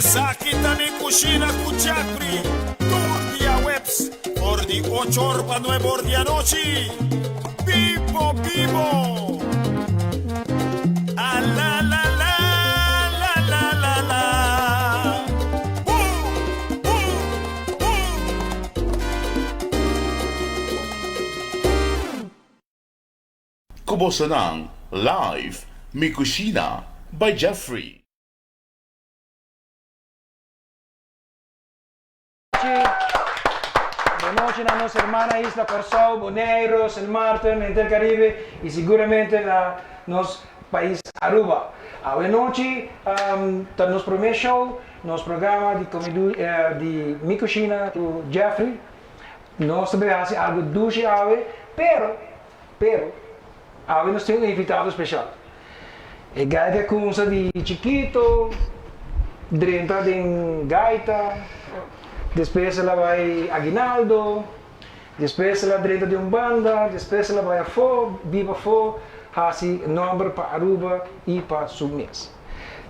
Esaki ta Mi Cushina cu Jeffrey tur diahuebs for di ocho or pa nuebe or di anochi. Bibo bibo! Alalalala lalalala Boom boom boom! Ku bosonan live Mi Cushina by Jeffrey. Bon nochi na nos hermana isla Kòrsou, Boneiru, Sint Maarten, henter Karibe i siguramente na nos pais Aruba. Awe nochi ta nos promé show, nos programa di comidu di Mi Cushina ku Jeffrey. Nos ta bai hasi algu dushi awe, pero, pero, awe nos tin un invitado special. E guy ke kumsa di chikito, drenta den gaita, despues el a bai aguinaldo, despues el a drenta den un banda, despues el a bai afó, biba afó, hasi nomber pa Aruba i pa su mes.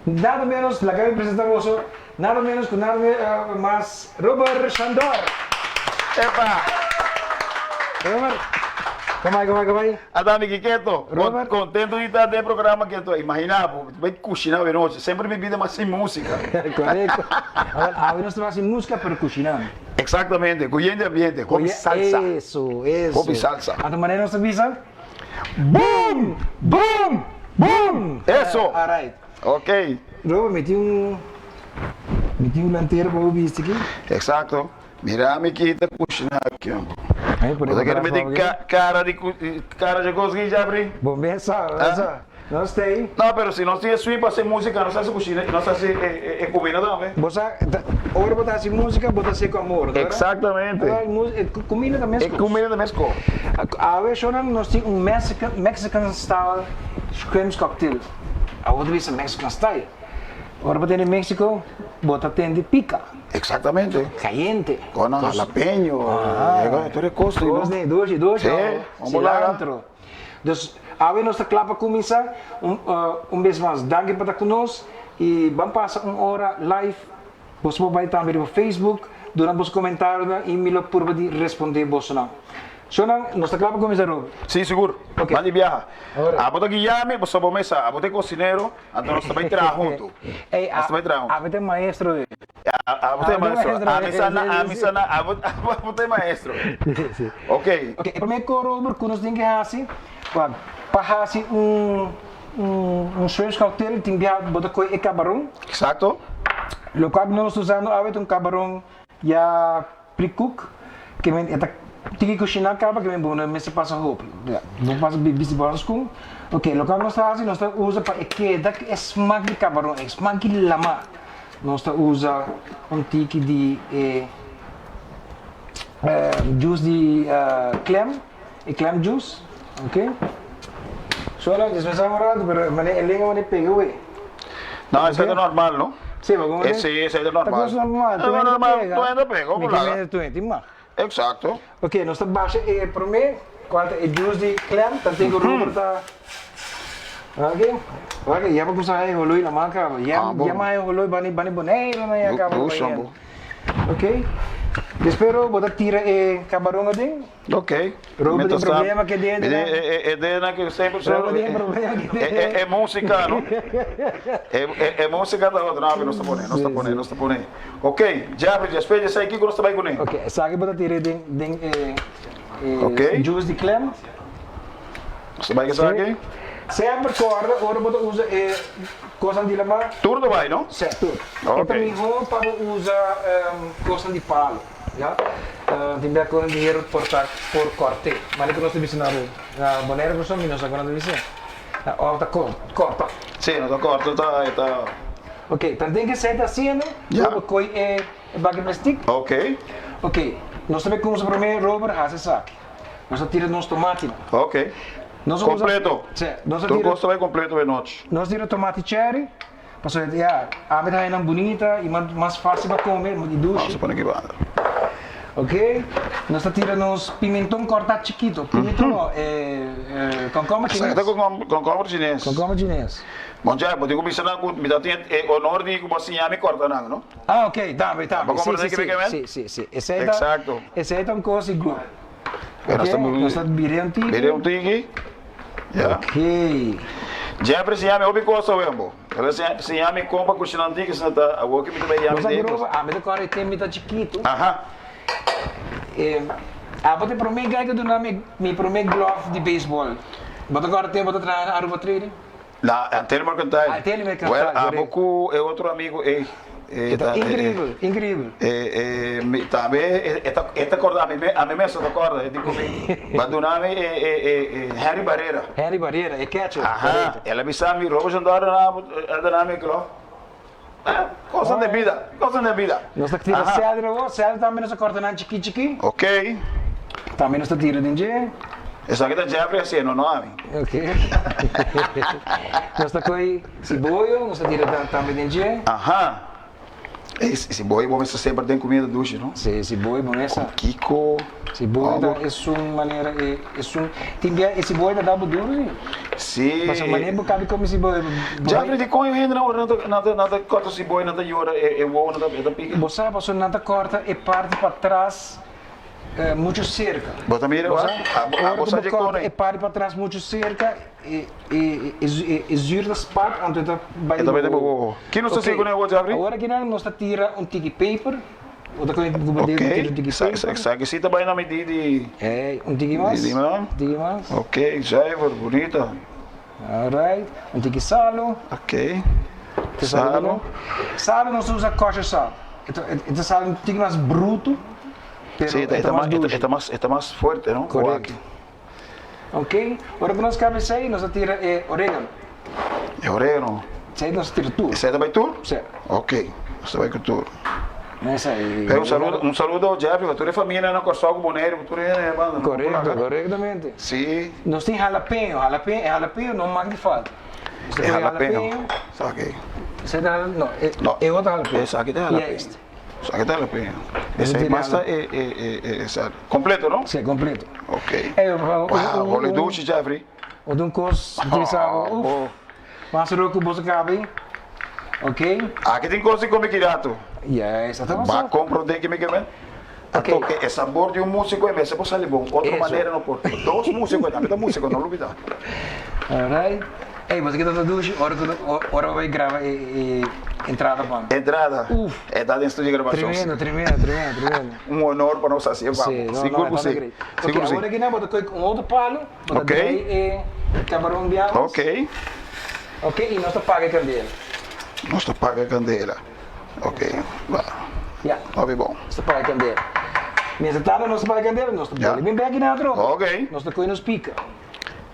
Nada menos, laga mi presenta boso, nada menos ku nada mas Robert Shandor. Epa! Robert, kon bai, kon bai, kon bai? Ata mi Kiketo, Robert. contento di ta den e programa Keto. Imagina bo, bai cushina awe nochi, semper mi bida mas sin musica. Correcto. Awor, awe nos ta bai sin musica pero cushinando. Exactamente, cu yen di ambiente, hopi salsa. Eso, eso. Hopi salsa. Anto manera nos ta bisa? Boom! Boom! Boom! Eso! Alright. Ok. Robert, mi tin un, mi tin un lantera pa bo bisti aki. Exacto. Mira mi kita kushina aki hombre. Ay, por Bo ta kere meti cara di cara di cos aki, Jeffrey? Bo mes sa, bo mes sa. Nos ta ei. No, pero si nos tin e swing pa haci musica, nos ta haci cushina, nos ta haci e cumina tambe. Bo sa, ora bo ta haci musica, bo ta haci cu amor, no? Exactamente. E cumina ta mescos. E cumina ta mescos. Awe shownan nos tin un Mexican, Mexican style shrimps cocktail. Awor ta bisa Mexican style. Ora bo ta den Mexico, bo ta tende pica. Exactamente. Cayente. Con jalapeño, tur e cos. Cos di dushi, dushi. Si, Cilantro. Dus awe nos ta kla pa kuminsá. Un un bes mas danki pa ta ku nos i ban pasa un ora live. Boso por bai tambe riba Facebook, duna boso komentarionan i mi lo purba di respondé bosonan. Shownan, nos ta kla pa kuminsá Roby? Sí, sigur. Ok. Ban di biaha. Ora. Abo ta guia mi, boso bo mesa. Abo ta e kosinero, anto nos ta bai traha huntu. Ey, Nos ta bai traha huntu. abo ta e maestro e. Abo ta e maestro. Ami sa na, ami sa na, abo abo ta e maestro. Ok. Ok, e promé kos Robert ku nos tin ke hasi, wak, pa hasi un un shrimps cocktail tin bia bo ta kohe e kabaron. Eksakto. Lokual nos ta usando awe ta un kabaron ya pre-cook, ke men e ta tin ke kushiná kaba ke men bo no mester pasa hopi. Ya, bo pasa bisti bo hanskun. Ok, lokual nos ta hasi nos ta usa pa e keda ku e smak di kabaron, e smak di lama. Nos ta usa un tiki di e juice di clam, e clam juice, ok. Solo despues un rato, pero mane e lenga mane pega wey. No, esei ta normal, no? Si, pa como Si, esei ta normal. Ta cos normal, Ta normal, tu hende pega, Mi ke mende tu hende mag. Exacto. Ok, nos ta basha e prome, cual ta e juice di clam, ta tin cu Robert ta Ok, ok, ya pa cusa hay holoy na man caba, ya ya man hay holoy bani bani Bonaire na ya caba Dushi ambo. Ok, despues Robert bo ta tira e cabaron aden. Ok. Robert tin problema ke dede nan. E dede nan ke semper so. Robert tin problema ke dede. E musica no. E musica ta otro, no, nos ta pone, nos ta pone, nos ta pone. Ok, Jeffrey, despues di esei kiko nos ta bai kuné? Ok, esaki bo ta tira den den e e juice di klem. Nos ta bai ku esaki? Semper kòrda ora bo ta usa e kosnan di lama. Tur ta bai, no? Sí, tur. E ta mihó pa bo usa kosnan di palo, ya. Tin bia kosnan di hero por ta por kòrt'é. Manera ku nos ta bisa na Aruba. Na Bonaire por mi no sa kon nan ta bisa. Òf ta kòrta. Sí, nos ta kòrta ta e ta. Ok, tanten ke esei ta hasiendo, Robert koi e baki plastic. Ok. Ok, nos ta bay kumsa prome, Robert hasi esaki. Nos ta tira nos tomatinan. Ok. Nos a usa. Kompleto. Si, nos a Tur tira. kos ta bay kompleto e nochi. Nos tira tomati cherry, pasobra ya, ami ta haña nan bunita i mas fácil pa kome, i dushi. Vamos a pone aki banda. Ok, nos ta tira nos pimenton corta chikito. Pimenton no, concomber chines. Esaki ta concomber chines. Concomber chines. Bon Jack, bo tin cu bisa nan cu mi ta tin e honor di cu bo a siña mi corta nan, no? Ah, ok, tambe, tambe. Bo comprende Si, kico mi ke men? si, si, si. Esey ta, Exacto. esey ta un cos sigur. Pero Ok, nos ta nos ta bira un tiki. Bira un tiki. Ya. Ok. Jeffrey siña mi hopi cos awe, bo. El a siña mi con pa cushina un tiki, asina ta awor ki mi ta bay yami Nos a den. proba, ami ta corda e tempo mi ta chikito. Aha. Abo ta e prome guy cu duna mi mi prome glove di baseball. Bo ta corda tempo bo ta traha na Aruba Trading? Na Antel Mercantile. Antel Mercantile, Well, abo correcto. cu e otro amigo ey. E ta increíbel, increíbel. E, e, mi tambe, e, e ta, e ta corda, ami me, ami mes ta corda, e di cu mi, ba duna mi e, e, e, e Henry Barrera. Henry Barrera, e catcher, Aha, correcto. el a bisa mi, Robinson Dora na, a duna mi glove. Eh, cosnan den bida, cosnan den bida. Nos ta tira Aha. celery awor, celery tambe nos ta corta nan chiki chiki. Ok. Tambe nos ta tira den dje. Esaki ta Jeffrey haciendo, no ami. Ok. Nos ta coy siboyo, nos ta tira tambe den dje. Aha. Ey, siboyo bo mester semper den comida dushi, no? Si, siboyo bo mester. Con kiko. Siboyo ta esun manera, e esun, tin bia e siboyo ta da bo duro si. Si. Pasobra manera bo kabi come siboyo, bo Jeffrey, dikon e hendenan ora nan ta, nan ta, nan ta corta siboyo nan ta yora e wowo nan ta, e ta pika? Bo sa pasobra nan ta corta e parti patras mucho cerca. Bo ta mira Bo wak? sa? Abo, Ora abo ku sa bo dje corta kone. e parti patras mucho cerca, e, e, e, e, e zuur ta spat, anto e ta bai E ta bai den den bo bo wowo. wowo. Ki nos ta Ok, sigui ku awor, Jeffrey? Awor aki nan nos ta tira un tiki peper. Bo ta kone ku bo dedo Ok, tira un tiki sa, peper. sa, sa ki si ta bai na midí di. Ey, un tiki mas. Di, di mas. Un tiki mas. Ok, zuiver, bunita. Alright, un tiki salo. Ok, Te salo. salo. Salo nos ta usa kosher salt. E ta, e ta salo un tiki mas bruto, pero Sí, e ta, e e ta ta mas mas, e ta, dushi. e ta mas, e ta mas fuerte, no? Correcto. Ok, ora ku nos kaba esei, nos ta tira e oregano. E oregano. Esei nos ta tira tur. Esei ta bai tur? Sí. Ok, nos ta bai ku tur. Esei. Pero un saludo, un saludo Jeffrey, pa tur e familia na Kòrsou ku Boneiru, ku tur hende banda. Korekto, korektamente. Sí. Nos tin jalapeño, jalapeño, e jalapeño no mag di falta. Nos ta E pone jalapeño. jalapeño. Esaki. Esei ta jalapeño, no, e, No. e otro jalapeño. Esaki ta jalapeño. Juist. Esaki ta jalapeño. Nos Esei tira mas ta e, e, e, e, esa. Completo, no? Sí, completo. Ok. Ey, por favor, Wow, un, holi un, dushi, Jeffrey. un, un kos, bisa, Oh, uf. bo. Mas ro ku boso kabi. Ok. Aki tin kos di come kirato. Yes, ata Ba boso. comprende ki mi ke men? Ok. Anto e sabor di un musico e mester por sali bon. Otro Eso. manera no por. Dos musico, tambe ta musico, no lubida. Alright. Ey, boso kita ta dushi ora ku ora bo bai graba e e entrada pa mi. Entrada. Uf. E ta den studio di grabacion. Tremendo, tremendo, tremendo, tremendo. Un honor pa nos haci e Sí, babo. no, Sigur no, ku e ta si. great. Sigur Ok, si. awor aki nan bo ta koe un otro palo, bo ta Ok. draai e camarón biamas. Ok. Ok, y nos ta paga e candela. Nos ta paga e candela. Ok, ba. Ya. Hopi bon. Nos ta paga e candela. Mientras tanto nos ta paga e candela, nos ta Ya. boli bin bek na otro. Ok. Nos ta koe nos pica.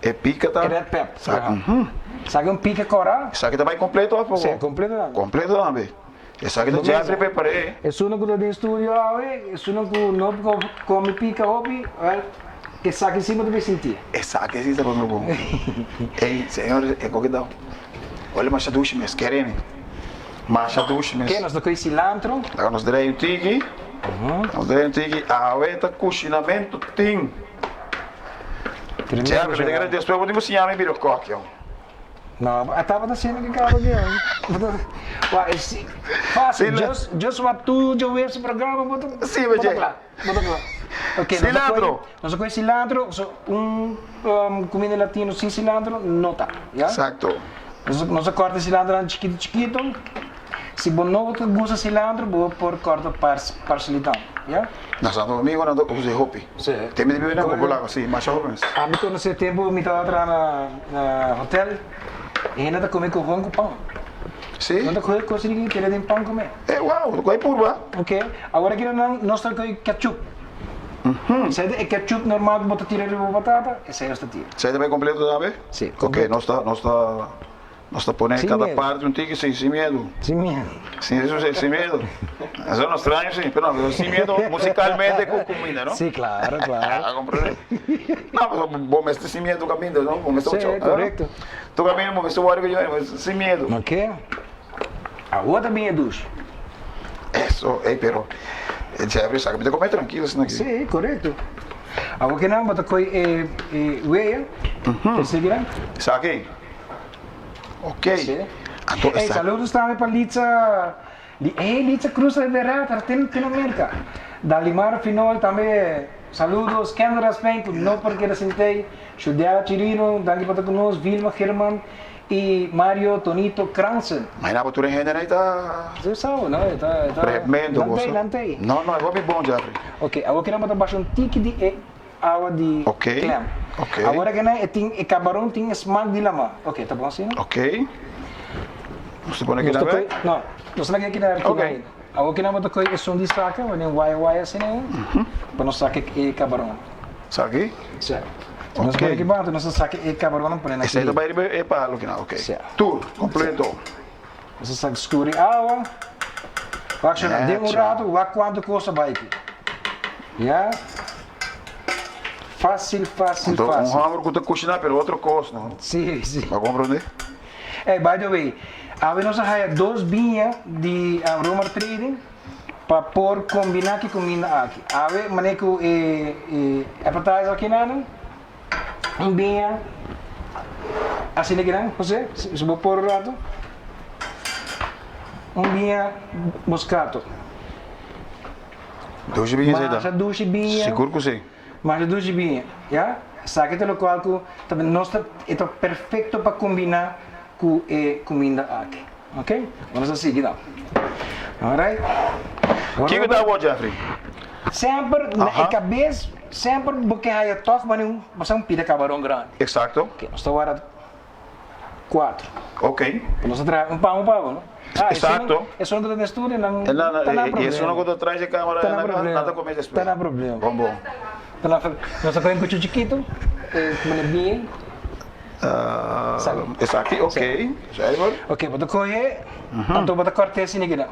E pica ta. E red pep. Sa, Aha. mhm. Saki un pica cora. Esaki ta bai completo of poco? Sí, completo tambe. Completo tambe. Esaki ta Jeffrey prepar'é. Esunnan ku ta den studio awe, esunnan ku no kome pika hopi, wèl, esaki si bo ta bin sinti. Esaki si ta pone bon. Ey, señores, e koke ta hole masha dushi mes, kere mi. Masha dushi mes. Ke, nos ta kohe cilantro. Laga nos drei un tiki. Nos drei un tiki. Awe ta kushinamentu tin. Jeffrey, mi ta kere despues bo tin ku siña mi bira kòki. No, a tabata haciendo ki caba ki hoy. Wa es fácil, just just wat tu yo web su programa bo ta Sí, bo ta dje. kla, bo ta kla. Ok, Cilantro. Nos a kohe cilantro, so un um, comida latino sin cilantro no ta, ya? Exacto. Nos nos a corta cilantro chikito chikito. Si bo no ta gusta cilantro, bo por corta par parsley ya? Na Santo Domingo nan ta usa e hopi. Sí. Te mi ta biba na Coco sí, masha hopi mes. Ami conoce tempo mi tabata traha na na hotel, e hende ta come cogon cu pan. Sí? Nan ta coge cos di tira den pan come. Eh, wow, cu ay purba. Ok, awor aki nan nos ta coge ketchup. Esey ta e ketchup normal cu bo ta tira riba bo batata, esey nos ta tira. Esey ta bay completo tambe? Sí, Ok, completo. nos ta, nos ta. Nos ta pone Sin cada miedo. parte un tiki sin, sin miedo. Sin miedo. Sin, eso sí, sin miedo. Eso no extraño, sí, pero no, sin miedo musicalmente con comida, ¿no? Sí, claro, claro. Ah, comprende? No, pues vos me estés sin miedo tu camino, ¿no? Vos me estás Sí, ocho, ¿ah? correcto. Tu camino, vos me estás guardo yo, pues, sin miedo. Ok. Awor ta bin e douche. Eso, ey, pero. Jeffrey sa ku mi ta kome trankil asina aki. Sí, korekto. Awor ke nan bo ta koi e e wea, te sigui nan. Esaki. Ok. Sí. Anto Ey, esaki. saludos tambe pa Litza, Li ey Litza Cruz Rivera ta tin tin Amerika. Dalimar Finol tambe saludos. Kendra Raspein ku no por keda sin tey. Shudiara Chirino danki pa ta ku nos. Vilma German y Mario Tonito Kransen. Imagina bo tur e hendenan ei ta. Bo sa bo no e ta e ta. Tremendo Nan tey goso. nan tey. No no e hopi bon Jeffrey. Ok awor kinan bo ta basha un tiki di e awa di Ok klem. ok. Awor kinan e tin e kabaron tin e smak di lama. Ok ta bon asina? Ok. Nos ta pone Nos kinan ta koy bek? no nos ta laga kinan Ok. kinan. Awor kinan bo ta koy esun di saka bo den waya waya asina ei pa nos saka e kabaron. Saki? Sa. Nos Ok. pone aki banda nos ta saka e kabaronnan pone na Esei ta aki. bai riba e palo kinan ok. Sa. Tur kompleto. Nos ta saka skuri awa. Wak shona den un Necha. rato wak kuantu kos a bai aki. Ya. Fásil fásil Anto un fásil. hòmber ku ta kushiná pero otro kos no. Si si. Bo a komprondé? Ey by the way, awe nos a haya dos biña di Romar Trading pa por combina ki cuminda aki. Awe mane cu e e appetizer aki nan, un biña asina ki nan, Jose, si bo por un rato, un biña moscato. Dushi biña esei ta? Masha dushi biña. Sigur cu si. Masha dushi biña, ya. Esaki ta locual cu ta nos ta e ta perfecto pa combina cu e cuminda aki. Ok, nos a sigui dan. Alright. Kiko ta awor, Jeffrey? Semper na e cabes, semper bo ke haya toch mane un, bo sa un pida cabaron grandi. Exacto. Ok, nos ta warda cuatro. Ok. Nos ta traha un pan un pavo, no? Ah, Exacto. Esun ku ta den studio nan E nan, ta nan e esun problema. ku ta tras e camera Ta nan nan problema. ta come despues. Ta nan problema. Bon bon. Ta nan Nos ta coge un cuchu chikito, e mane bien. Sabi. Esaki, ok. Zuiver. Ok, bo ta coge, anto bo ta corte asina aki nan.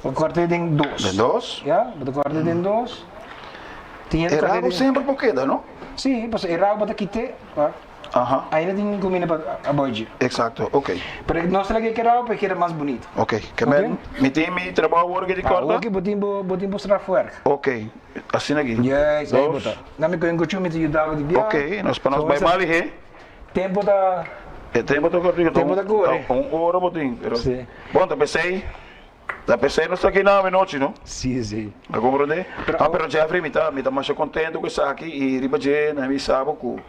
Bo ta corte den dos. Den dos. Ya, bo ta corte den dos. Tin E rabo semper por keda, no? Si, pasobra e rabo bo ta kite, Aha. Ainda tin cuminda pa aboy. Exacto, ok. Pero nos ta laga e kerao pa e keda mas bunito. Ok, ke men mi tin mi trabao awor ke di corta? Awor ke bo tin bo tin bo strafwerk. Ok, asina aki. Juist, ahí bo ta. Na mi coge un cuchu mi ta yuda bo di bia. Ok, nos pa nos bai mal lihe. Tempo ta. E tempo ta cortico. Tempo ta core. Un ora bo tin, pero. Si. Bon, ta pesey. Ta pesey nos ta aki na awenochi, no? Si, si. A comprende? Ah, pero Jeffrey, mi ta, mi ta masha contento cu esaki y riba dje na mi sa bo cu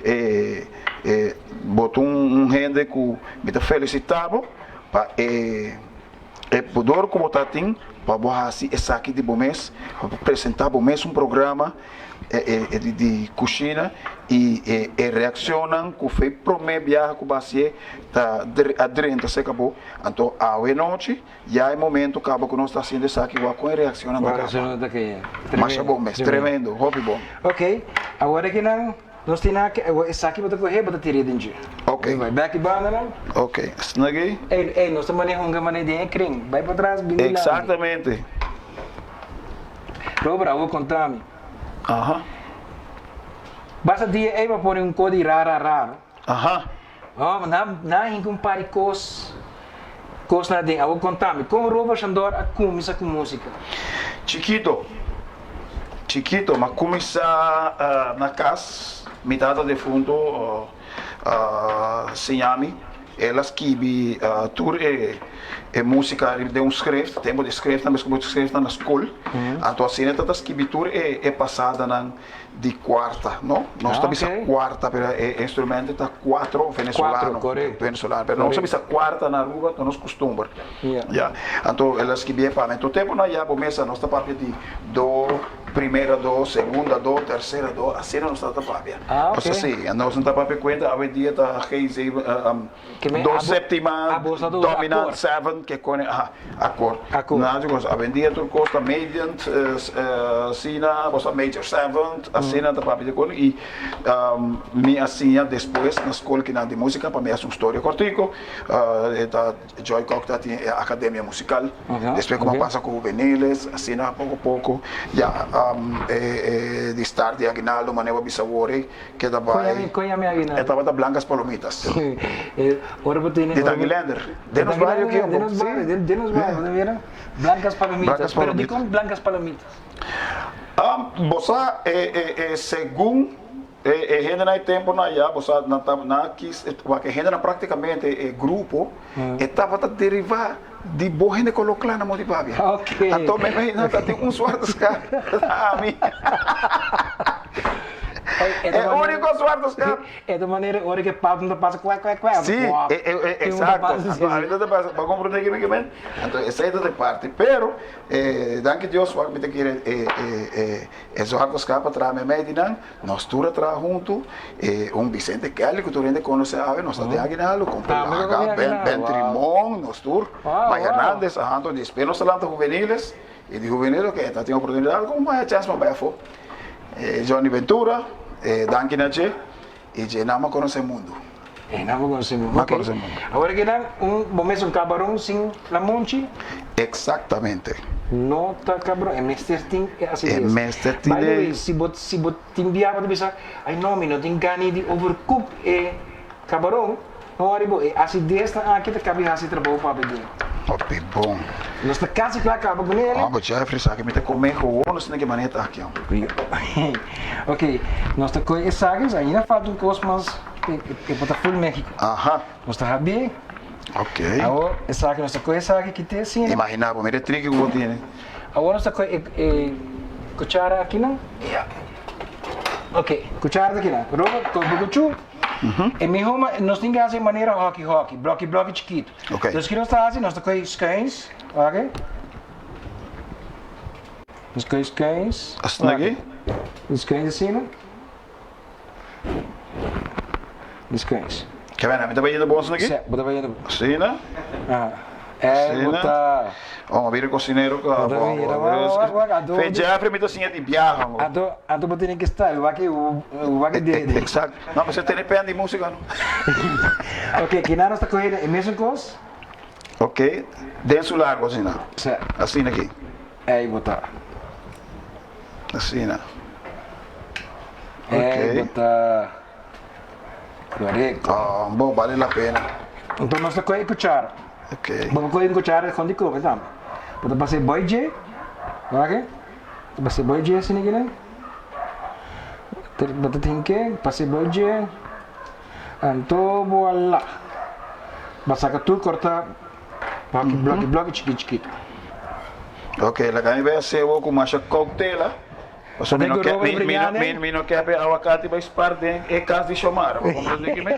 e, e bo ta un, un hende cu mi ta felicita bo pa e, e pudor cu bo ta tin pa bo haci esaki di bo mes, pa bo presenta bo mes un programa e di di cushina y e e reaccionnan cu fey prome biaha cu bo hacié ta a drenta cerca bo. Anto awe nochi ya e momento caba cu nos ta haciendo esaki wak con e reaccionnan ta caba. Masha bon mes, tremendo, hopi bon. Ok, awor aki nan nos tin aki, awor esaki bo ta coge bo ta tira den dje. Ok. Bai bek e banda nan. Ok, asina aki. Ey, ey, nos ta maneha hunga manera den e kring, bai patras bin dilanti. Exactamente. Robert, awor conta mi. Aha. Basta dia ey bo a pone un codi rara raro. Aha. Oh, na na hinka un par di kos kos na den. Awor konta mi, kon Robert Shandor a kuminsá ku músika? Chikito, chikito, m'a kuminsá na kas. Mi tata defunto a siña mi. El a skibi tur e e músika riba den un schrift, tempu di schriftnan, meskos bo schriftnan na skol. Anto asina e tata skibi tur e e pasadanan. Di cuarta, no? Nos ta bisa cuarta, pero e instrumento ta cuatro venezolano. Venezolano, pero nos ta bisa cuarta na Aruba, ta nos costumber. Ya. Anto el a skibié pa mi. Anto tempo nan ya bo mesa nos ta papia di do, primera do, segunda do, tercera do, asina nos ta papia. Nos ta si, nos no ta papia cuenta awendia ta G zeven, Do septima, dominant seven, ke kone, aha, akkoord. Nan haci cos, awendia tur cos ta mediant, asina, bo sa major seventh, asina ta papia di kone y mi a siña despues na scol kinan di musica pa mi haci un storia cortico, e ta Joy Kock ta tin e academia musical, despues como a pasa cu juveniles, asina poco poco, ya. E di start di Aguinaldo manera bo a bisa awor ei keda bai. Kon yama e Aguinaldo? E tabata Blancas Palomitas. Ora bo tene. Di Tanguilender. Den nos bario aki. Den nos bario, den nos bario, bo ta mira? Blancas Palomitas. Pero dikon Blancas Palomitas? Bo sa e segun e hendenan e temponan aya bo sa nan ta nan a kis wak e hendenan praktikamente e grupo e tabata deriva di bo hende kolo kla na Monte Pabia. Anto mi imagina ta tin un suerte ska ami. E uniko suerte ska. E ta manera ora ke pato ta pasa kuè kuè kuè. Si, exacto. Anto ahorita ta pasa, bo a comprende kico mi ke men? Anto esey ta de parti. Pero danki Dios wak mi ta kere e suerte ska pa traha meimei di nan. Nos tur a traha huntu, e un Vicente Kelly ku tur hende konosé awe, nos ta den Aguinaldo, Compa Laga, Ben Ben Trimon, nos tur, Mike Hernandez, a anto despues nos a lanta juveniles, i di juveniles oke ta tin oportunidat ku un chèns pa bai afó. Johnny Ventura, danki na dje, i dje nan a konosé mundu. E nan a konosé mundu, oke. Awor aki nan un bo mes un kabaron sin lamonchi? Eksaktamente. No ta kabaron, e mester tin e asides. E mester tin e. By the way, si bo si bo tin biaha bo ta bisa, ay no mi no tin gana di overkook e kabaron, no wòri bo, e asides nan aki ta kabi hasi trabou pa bo den. Hopi bon. Nos ta kasi kla kaba ku nele. Oh, bo Jeffrey sa ki mi ta kome gewoon asina ki manera ta aki. Ok, nos ta kohe esaki, ainda falta un kos mas e por ta full Mexico. Aha. Nos ta habi. Ok. Awor esaki nos ta kohe esaki kite asina. Imagina bo, mira e triki ku bo tene. Awor nos ta kohe e kuchara akinan. Ya. Ok, kuchara ta akinan. Robert, kohe bo kuchu. E miho nos tin ke hasi manera hoki hoki, bloki bloki chikitu. Ok. Dus ki nos ta hasi, nos ta kohe skuins, ok. Nos kohe skuins. Asina aki? Skuins asina. Skuins. Ke bena, mi ta bayendo bon asina aki? Si, bo ta bayendo bon. Asina? Aha. Eh, bo ta. Oh, mi bira cocinero ka. Bo ta bira, wak, wak, wak, anto. Fe Jeffrey mi ta siña di biaha. Anto, anto bo tene ke style, wak e, wak e dede. Exacto. No, mester tene pen di musica no. Ok, kina nos ta coge e mesun cos? Ok, den su largo asina. Si. Asina aki. Ey bo ta. Asina. Ey bo ta. Korekto. Ah, bon, bale la pena. Enton nos ta kohe e kuchara. Ok. Bo por kohe un kuchara kon di kome tambe. Bo ta pasa e boi dje, wak e. Bo ta pasa e boi dje asina kinan. Bo ta tin ke pasa e boi dje. Anto bo a la. Bo a saka tur korta bloki bloki bloki chikit chikit. Ok, laga mi bai hasi awor ku masha koutela. Pasobra mi no ke mi mi no mi mi no ke pa e awakati bai spar den e kas di Xiomara. Bo komprende ki mi?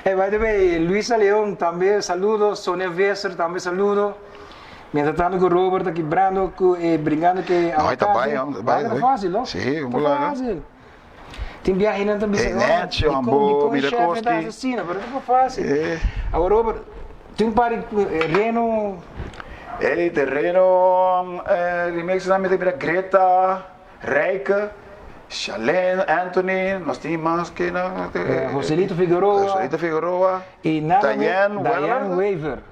Hey, by the way, Luisa Leon tambe saludo, Sonia Visser tambe saludo. Mientras tanto ku Robert ta kibrando ku e bringando ku e No, e ta awakati. bai, ta bai, Ta fácil, no? Sí, Ta fácil. Tin biaha nan ta bisa, E nechi, dikon, bo, dikon mira chef kos ta ki. hasi asina, pero ta fácil. Eh. Awor Robert, tin un par di reno. Ey, tereno, remix nan mi ta mira Greta, Rijke, Shalene, Anthony, nos tin mas ke nan. Joselito Figueroa. Joselito Figueroa. Y nada Diane Diane Weaver.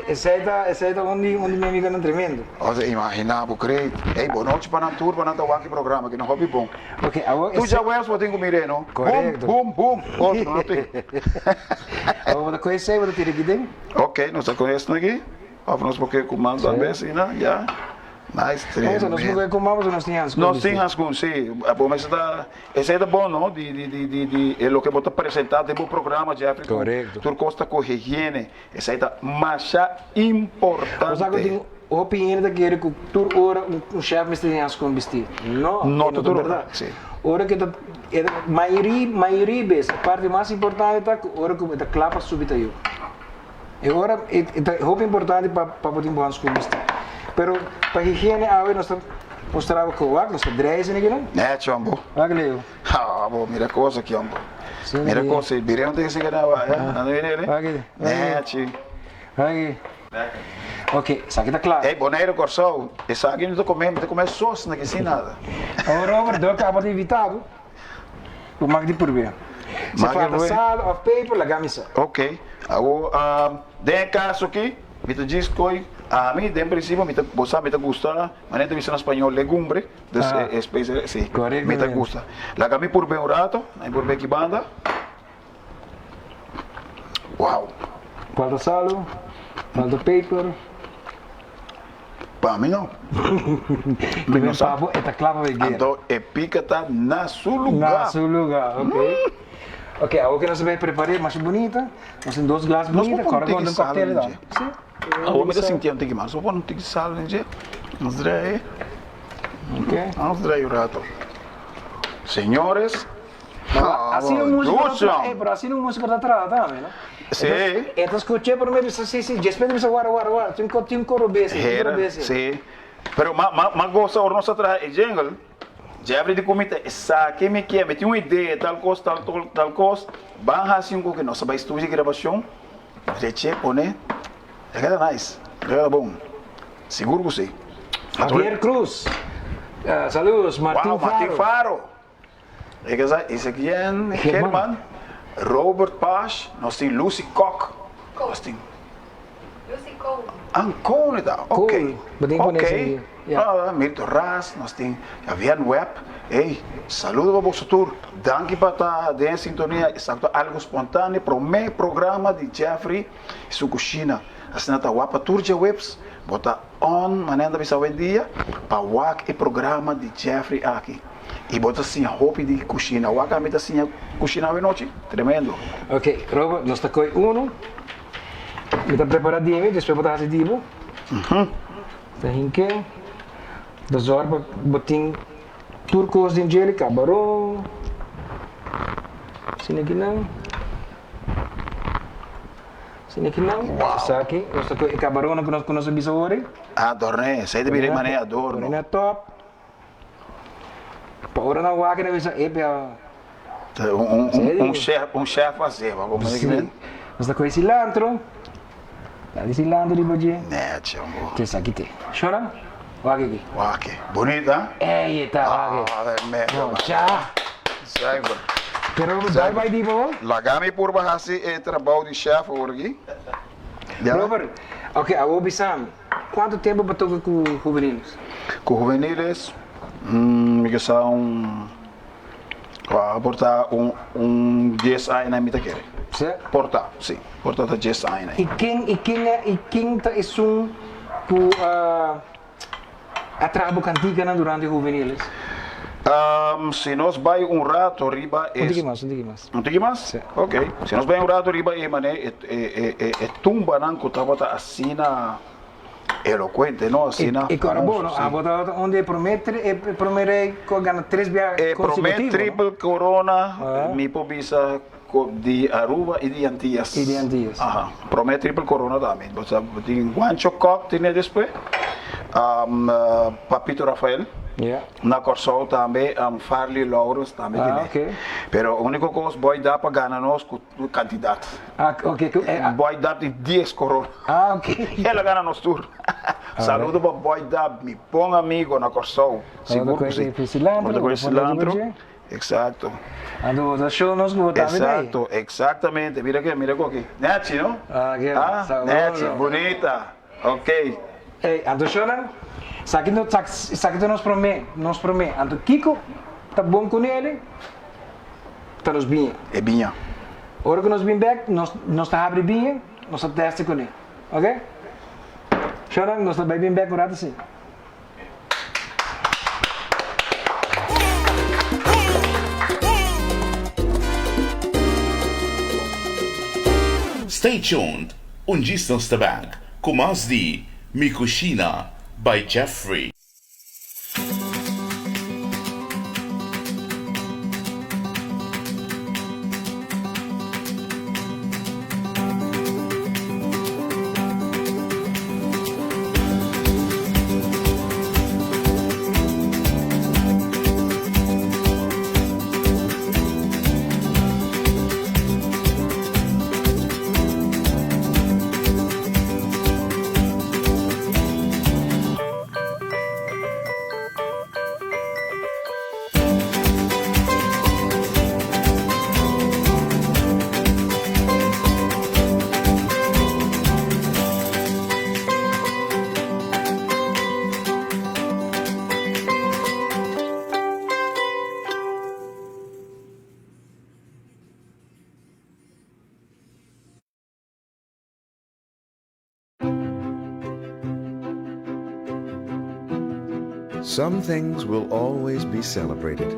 Esey ta, esey ta un di, un di mi amigonan tremendo. Ose imagina bo cree. Ey, bo nochi pa nan tur pa nan ta wak e programa ki no hopi bon. Ok, awor Tu djaweps bo tin ku mir'é no. Korekto. Boom, boom, boom. Otro no tin. Awor bo ta kohe esey bo ta tira aki den. Ok, nos ta kohe esnan aki. Of nos por ke ku mas tambe asina, ya. Nice, tremendo. Nos por ke ku mas pasobra nos tin hanskun. Nos tin hanskun, si. Bo mester ta, esei ta bon no, di di di di di e loke bo ta presenta den bo programa Jeffrey ku Korekto. tur kos ta ku higiene. Esei ta masha importante. Bo sa ku tin hopi hende ta kere ku tur ora un chef mester tin hanskun bisti. No, No e no ta ta tur ora, bèrdat. si. Ora ku e ta, e ta, mayoria, mayoria bes, e parti mas importante ta ku ora ku e ta kla pa subi ta yu. E ora e ta hopi importante pa pa bo tin bo hanskun bisti. Pero pa higiene awe nos ta mustra bo ku wak nos ta drei esei kinan. Nè chombo. Wak Leo. Ha bo mira kos aki hombo. Mira kos ei bira no tin esei keda wak ya. Nan ta bini Wak ei. Nè chi. Wak ei. Ok esaki ta kla. Ey Bonaire Kòrsou esaki no ta kome mi ta kome sos na ki sin nada. Awor Robert dor ku abo ta invitado. Bo mak di purbe. Si falta sal of peper laga mi sa. Ok. Awor den e kaso aki mi ta djis koi. Ami den principio mi ta, bo sa mi ta gusta, manera ta bisa na spañol legumbre, dus e especie si, mi ta gusta. Laga mi purbe un rato, mi purbe aki banda. Wow. Falta salo, falta peper. Pa mi no. Mi no sa. Pa bo e ta kla pa begera. Anto e pika ta na su luga. Na su luga, ok. Ok, awor ke nos a bai prepar'é masha bunita. Nos tin dos glas bunita, kòrda ku nos tin kòktel tambe. Si. Awor mi ta sinti un tiki mas. Nos por pone un tiki sal den dje. Nos draai. Ok. Nos draai un rato. Señores. Asina un músiko ta traha, eh, pero asina un músiko ta traha tambe, no? Sí. E ta skuch'é promé bisa sí, sí, despues ta bisa wara, wara, wara, tin tin un koro besi, tin koro besi. Sí. Pero ma, ma, ma gosa ora nos ta traha e jingle, Jeffrey di ku mi ta esaki mi kier, mi tin un idea, tal kos, tal, tal, tal kos, ban hasi un koke, nos ta bai studio di grabashon, reche, pone, e keda nice, e keda bon, sigur ku sí. Javier Cruz, saludos, Martin Wow, Martin Faro. Faro. E kasa Ezekiel German, Robert Pash, nos tin Lucy Kok, nos tin. Lucy Cole. Ah, Cole ta, ok. Cole, bo tin pone Ok. esei, ya. Ah, Mirto Ras, nos tin Javier Webb. Ey, saludo pa boso tur. Danki pa ta den e sintonia. Esaki ta algo spontaneo, prome programa di Jeffrey y su cushina. Asina ta wak pa tur djaweps, bo ta on manera ta bisa awendia pa wak e programa di Jeffrey aki. Y bo ta siña hopi di cushina. Wak ami ta siña cushina awe nochi. Tremendo. Ok, Robert, nos ta coy uno. Mi ta prepara di mi, despues bo ta haci di bo. Ta hinke. Ta zorg pa bo tin tur cos den djeli, cabaron. Asina kinan. Asina kinan. Wow. Esaki, nos ta coy e cabaronnan cu nos a bisa ori. Adorne, esey ta bira e manera adorno. Pone na top. Pa ora nan wak nan bisa e bia. Un chef, un chef a seba como di kimen. Nos ta kohe cilantro. Dale cilantro riba dje. Nechi hombo. Te esaki te. Shora? Wak aki. Wak. Bonita. Ey eta wak. Ah, de mega. No, cha. Zuiver. Pero dai bai di bo. Laga mi purba hasi e trabou di chef awor aki. Robert, ok, awor bisa mi. Cuanto tempo bo toca cu juveniles? Cu juveniles, mi ke sa un, por ta un un dies aña mi ta kere. Si? Por ta, si. Por ta ta dies aña. Y ken y ken y ken ta esun cu a traha bo canticanan durante juveniles? Si nos bay un rato riba e. Un tiki mas, un tiki mas. Un tiki mas? Si. Ok. Si nos bay un rato riba e mane e e e tumbanan ku tabata asina elokuente, no? Asina E ku era famoso, bo, no? si. Abo tabata un di e prome e prome rei ku a gana tres biaha E prome konsekutivo, no? triple corona mi por bisa ku di Aruba i di Antillas. I di Antillas. Aha. Prome triple corona tambe. Bo sa bo tin Juancho Kok tene despues, Papito Rafael. Yeah. Na Kòrsou tambe Farley Lawrence tambe Ah, tene. ok. Pero úniko kos Boy Dap a gana nos ku kantidat. Ah, ok. Ku, eh, ah. Boy Dap tin dies korona. Ah, ok. El a gana nos tur. Saludo pa Boy Dap, mi bon amigo na Kòrsou. Sigur ku si. Bo ta kohe Bo ta kohe cilantro, cilantro. Exacto. Anto bo ta show nos ku bo tambe ta ei. Exacto, exactamente. Mira ke, mira koki. Nechi, no? Ah, ke. Ah, nechi, bunita. Ok. Ey, anto shownan, esaki no, esaki ta nos prome, nos prome. Anto kiko ta bon ku nele? Ta nos biña. E biña. Ora ku nos bin bek, nos, nos ta habri biña, nos ta teste kuné. Ok? Shownan, nos ta bai bin bek un rato asina. Stay tuned, un djis nos ta back cu mas di Mi Cushina by Jeffrey. Some things will always be celebrated.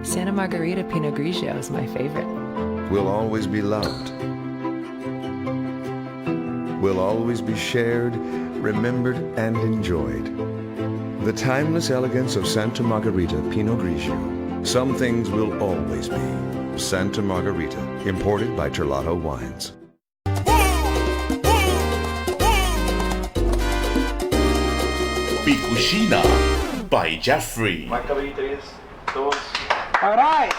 Santa Margherita Pinot Grigio is my favorite. Will always be loved. Will always be shared, remembered, and enjoyed. The timeless elegance of Santa Margherita Pinot Grigio. Some things will always be. Santa Margherita, imported by Terlato Wines. Mi Cushina by Jeffrey. Mike tres, dos. Alright.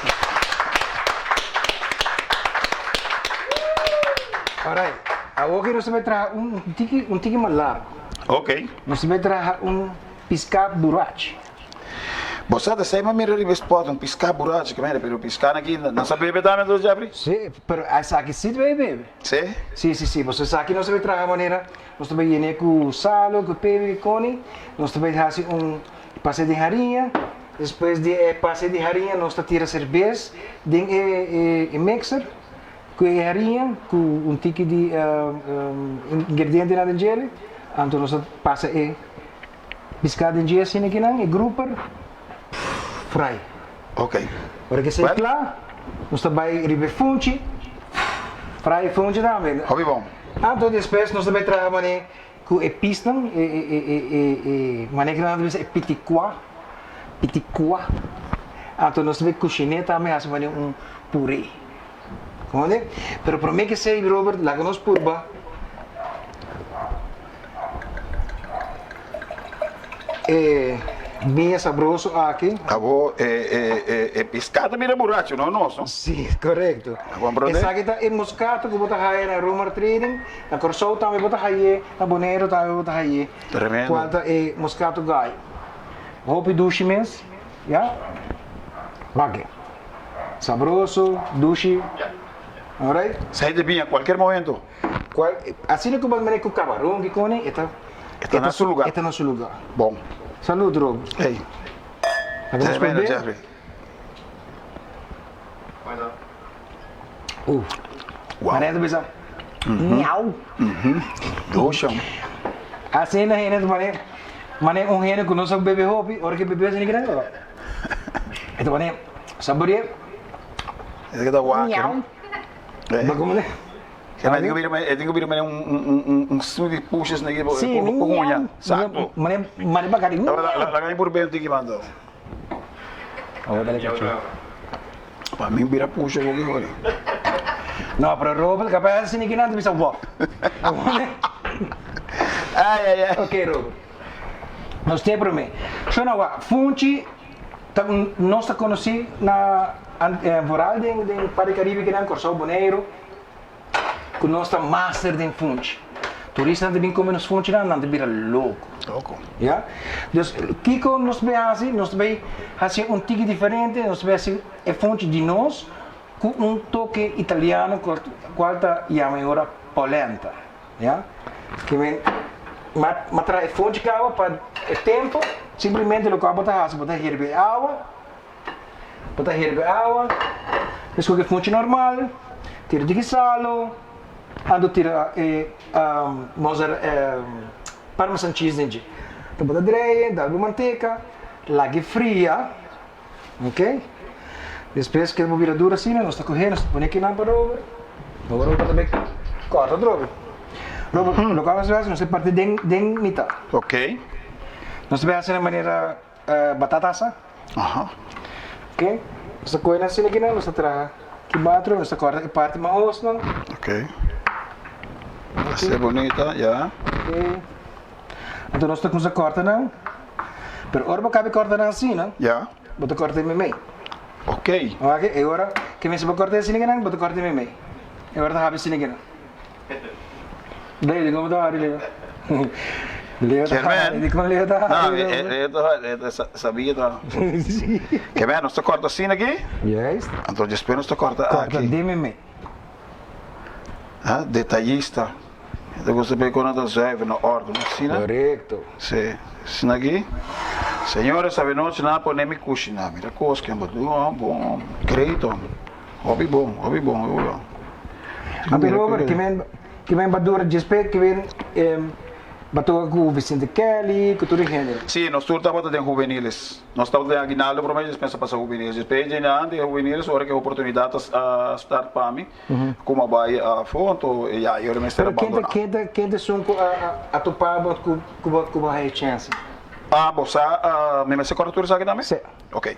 Alright. Awor ki nos ta bai traha un tiki un tiki mas largo. Ok. Nos ta bai traha un piská burachi. Bo sa ta esei mira riba e spot un piská burachi ke mira pero piská na ki nan sa bebe tambe entonces Jeffrey? Si, pero esaki si ta bai bebe. Si? Si si si pasobra esaki nos ta bai traha manera nos ta bai yene ku salo ku pepe ku koni nos ta bai hasi un pase den hariña despues di e pase di hariña nos ta tira serbes den e e mixer ku e hariña ku un tiki di ingredientenan den djele anto nos ta pasa e Piská den dje asina kinan e grouper fry. Ok. Ora ke esei kla, nos ta bai riba e funchi, fry e funchi tambe. Hopi bon. Anto despues nos ta bai traha mane ku e pisnan, e e e e e mane ku nan ta bisa e pitikua, pitikua. Anto nos ta bai kushiné tambe hasi mane un puré. Komprende? Pero promé ke esei Robert laga nos purba. E biña sabroso aki. Abo e e e e piská ta bira buracho no nos no. Si, korekto. A komprondé? Esaki ta e moskato ku bo ta haya na Romar Trading, na Kòrsou tambe bo ta hay'é, na Boneiru tambe bo ta hay'é. Tremendo. Kual ta e moskato gai. Hopi dushi mes, ya. Wak. Sabroso, dushi. Alright. Sa hende biña kualkier momento. Cual, asina cu bo mira cu cabaron ki cone, e ta. E ta na su lugar. E ta na su lugar. Bon. Salud, Rob. Ey. Laga nos Tremendo, probe. Jeffrey. Uf. Wow. Manera ta bisa, miau. Dosha. Asina hende ta mane, mane un hende cu no sa bebe hopi, ora cu e bebe asina kinan, e ta mane saborea. E ta wak. Miau. Ba como ne? E tin ku bira e tin ku bira manera un un un smoothie pushes na ki Sí, pa huña. Exacto. Mane mane bakari. Laga mi purba un tiki mando. Awor dale cacho. Pa mi bira pusha hopi hopi. No, pero Robert capaz asina ki nan ta bisa wop. Ay ay ay. Ok Robert. Nos te prome. Shona wak funchi ta nos ta conoci na vooral den den parti Caribe kinan Corsou Boneiru. Ku nos ta master den funchi. Turistanan ta bin kome nos funchinan, nan ta bira loko. Loko. Ya. Dus kiko nos ta bay hasi? Nos ta bay hasi un tiki diferente, nos ta bay hasi e funchi di nos ku un toke italiano kual ta yama e ora polenta. Ya. Ke men ma traha e funchi kaba pa e tempo, simplemente loke bo ta hasi bo ta herbe e awa. Bo ta herbe awa, despues ku e funchi normal, tira diki salo, anto tira e parmesan cheese den dje. Anto bo ta drei, dal bo manteka, laga e fria, ok. Despues ku bo bira duru asina, nos ta kohe, nos ta pone kinan pa Robert, Robert ta bai kòrta atrobe. Robert, loke nos ta hasi, nos ta parti den den mitad. Ok. Nos ta bai hasi na manera Batata asa. Aha. Ok. Nos ta kohe nan asina kinan, nos ta traha ki batro, nos ta kòrta e parti mahosnan. Ok. Asina bonita, ya. Ok. Anto nos ta kuminsá kòrta nan. Pero ora bo kabe kòrta nan asina, Ya. bo ta kòrta e meimei. Ok. Ok, e ora ke mester bo kòrta e asina kinan, bo ta kòrta e meimei. E ora ta habi asina kinan. Leo, di como ta hari Leo? Leo ta hari, di como Leo ta hari? No, Leo ta hari, Leo ta sabia ta. Sí. Ke men, nos ta corta asina aki? Juist. Anto despues nos ta corta aki. Corta den meme. Ha, detallista. Ta gusta pe con ta zuiver na orde, no asina? Correcto. Sí, asina aki. Señores, avenochi nan a pone mi cushina. Mira cos ke bon, bon, great hombre. Hopi bon, hopi bon, hopi bon. Anto Robert, ki men, ki men ba dura djis pe, ki men, em, Bo a toca cu Vicente Kelly, cu tur e hende. Sí, nos tur tabata den juveniles. Nos tabata den Aguinaldo prome, despues a pasa juveniles. Despues dje nan den juveniles, ora cu e oportunidad a start pa mi, cu mi a bay afo, anto ya, yo mester a Pero ken ta, bandona. ken ta, ken ta esun cu a, a, a topa bo cu, cu bo, cu bo haya chance? Ah, bo sa, mi mester corda tur esaki tambe? Sí. Ok.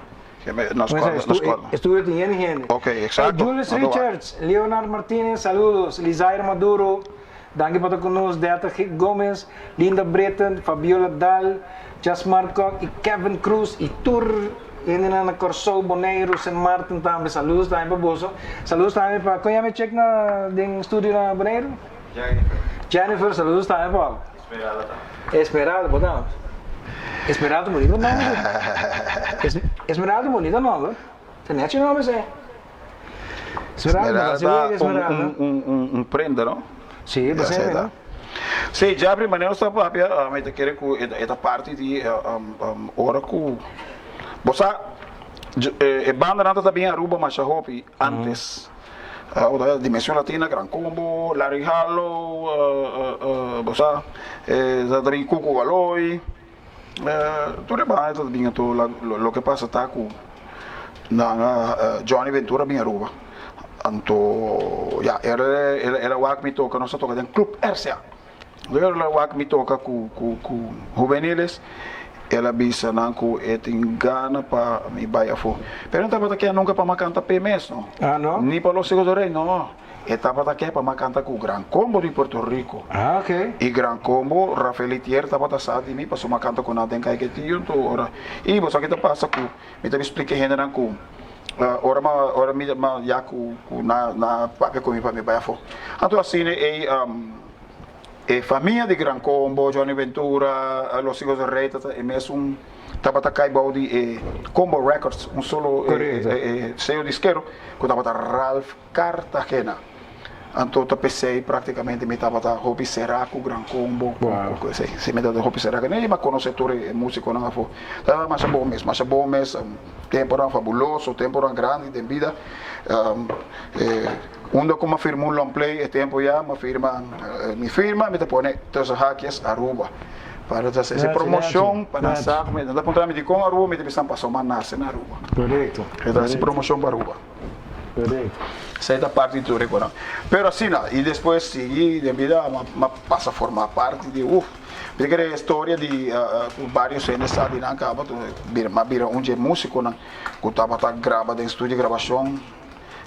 Nos corda, nos corda. Estudio tin hende hende. Ok, exacto. Julius Richards, Leonard Martinez, saludos. Lizair Maduro, danki pa ta cu nos. Delta Gomez, Linda Britten, Fabiola Daal, Jasmar Kok y Kevin Cruz y tur hendenan na Corsou, Boneiru, Sint Maarten tambe. Saludos tambe pa boso. Saludos tambe pa, con yama e chick na den studio na Boneiru? Jennifer. Jennifer, saludos tambe pa bo. Esmeralda tambe. Esmeralda, bo tambe. Esmeralda bonito nomber. Es, Esmeralda bonito nomber. Ta nechi nomber ese. Esmeralda, Esmeralda Esmeralda. un, un, un, un prenda, no? Sí, Ya, sí, ta. Sí, Jeffrey, manera nos ta papia, mi ta kere ku e ta parti di ora ku bo sa e bandanan ta ta bin Aruba masha hopi antes. Dimension Latina, Gran Combo, Larry Harlow, bo sa, ta ta bin Cuco Valoy, tur e banda ta bin anto loke pasa ta ku nan a Johnny Ventura bin Aruba anto ya el a wak mi toka nos a toka den Club RCA. El a wak mi toka ku ku hubeniles, el a bisa nan ku e tin gana pa mi bai afó. Pero e no tabata ke nunka pa mi a kanta p'e mes no. Ah, no? Ni pa Los Hijos del Rey, no. E tabata ke pa mi a kanta ku Gran Combo di Puerto Rico. Ah, ok. I Gran Combo, Rafael Itier tabata sa di mi pasobra mi a kanta ku nan den Caiquetio anto ora. I bo sa ke ta pasa ku mi ta splika e hendenan ku ora mi ora mi ya ku nan a papia ku mi pa mi bai afó. Anto asina ei. E famia di Gran Combo, Johnny Ventura, Los Hijos del Rey ta e mesun tabata kai bou di e Combo Records, un solo seyo diskero ku tabata Ralph Cartagena. Anto ta p'esei praktikamente mi tabata hopi será ku Gran Combo, ku esei. Si mi tabata hopi será ku nan i mi a konosé tur e músikonan afó. Tabata masha bon mes, masha bon mes, temponan fabuloso, temponan grandi den bida. Unda ku mi a firma un long play e tempu ya mi a firma mi firma mi ta pone tussen haakjes Aruba para ta hasi promoshon pa nan sa ku mi nan ta puntra mi dikon Aruba mi ta bisa pasobra mi a nase na Aruba mi ta hasi promoshon pa Aruba esei ta parti di tur e konan pero asina i despues sigui den bida mi a pasa forma parti di uf mi ta kere e storia di ku varios hende sa di nan kaba mi a bira un dje musikonan ku tabata graba den studio di grabashon.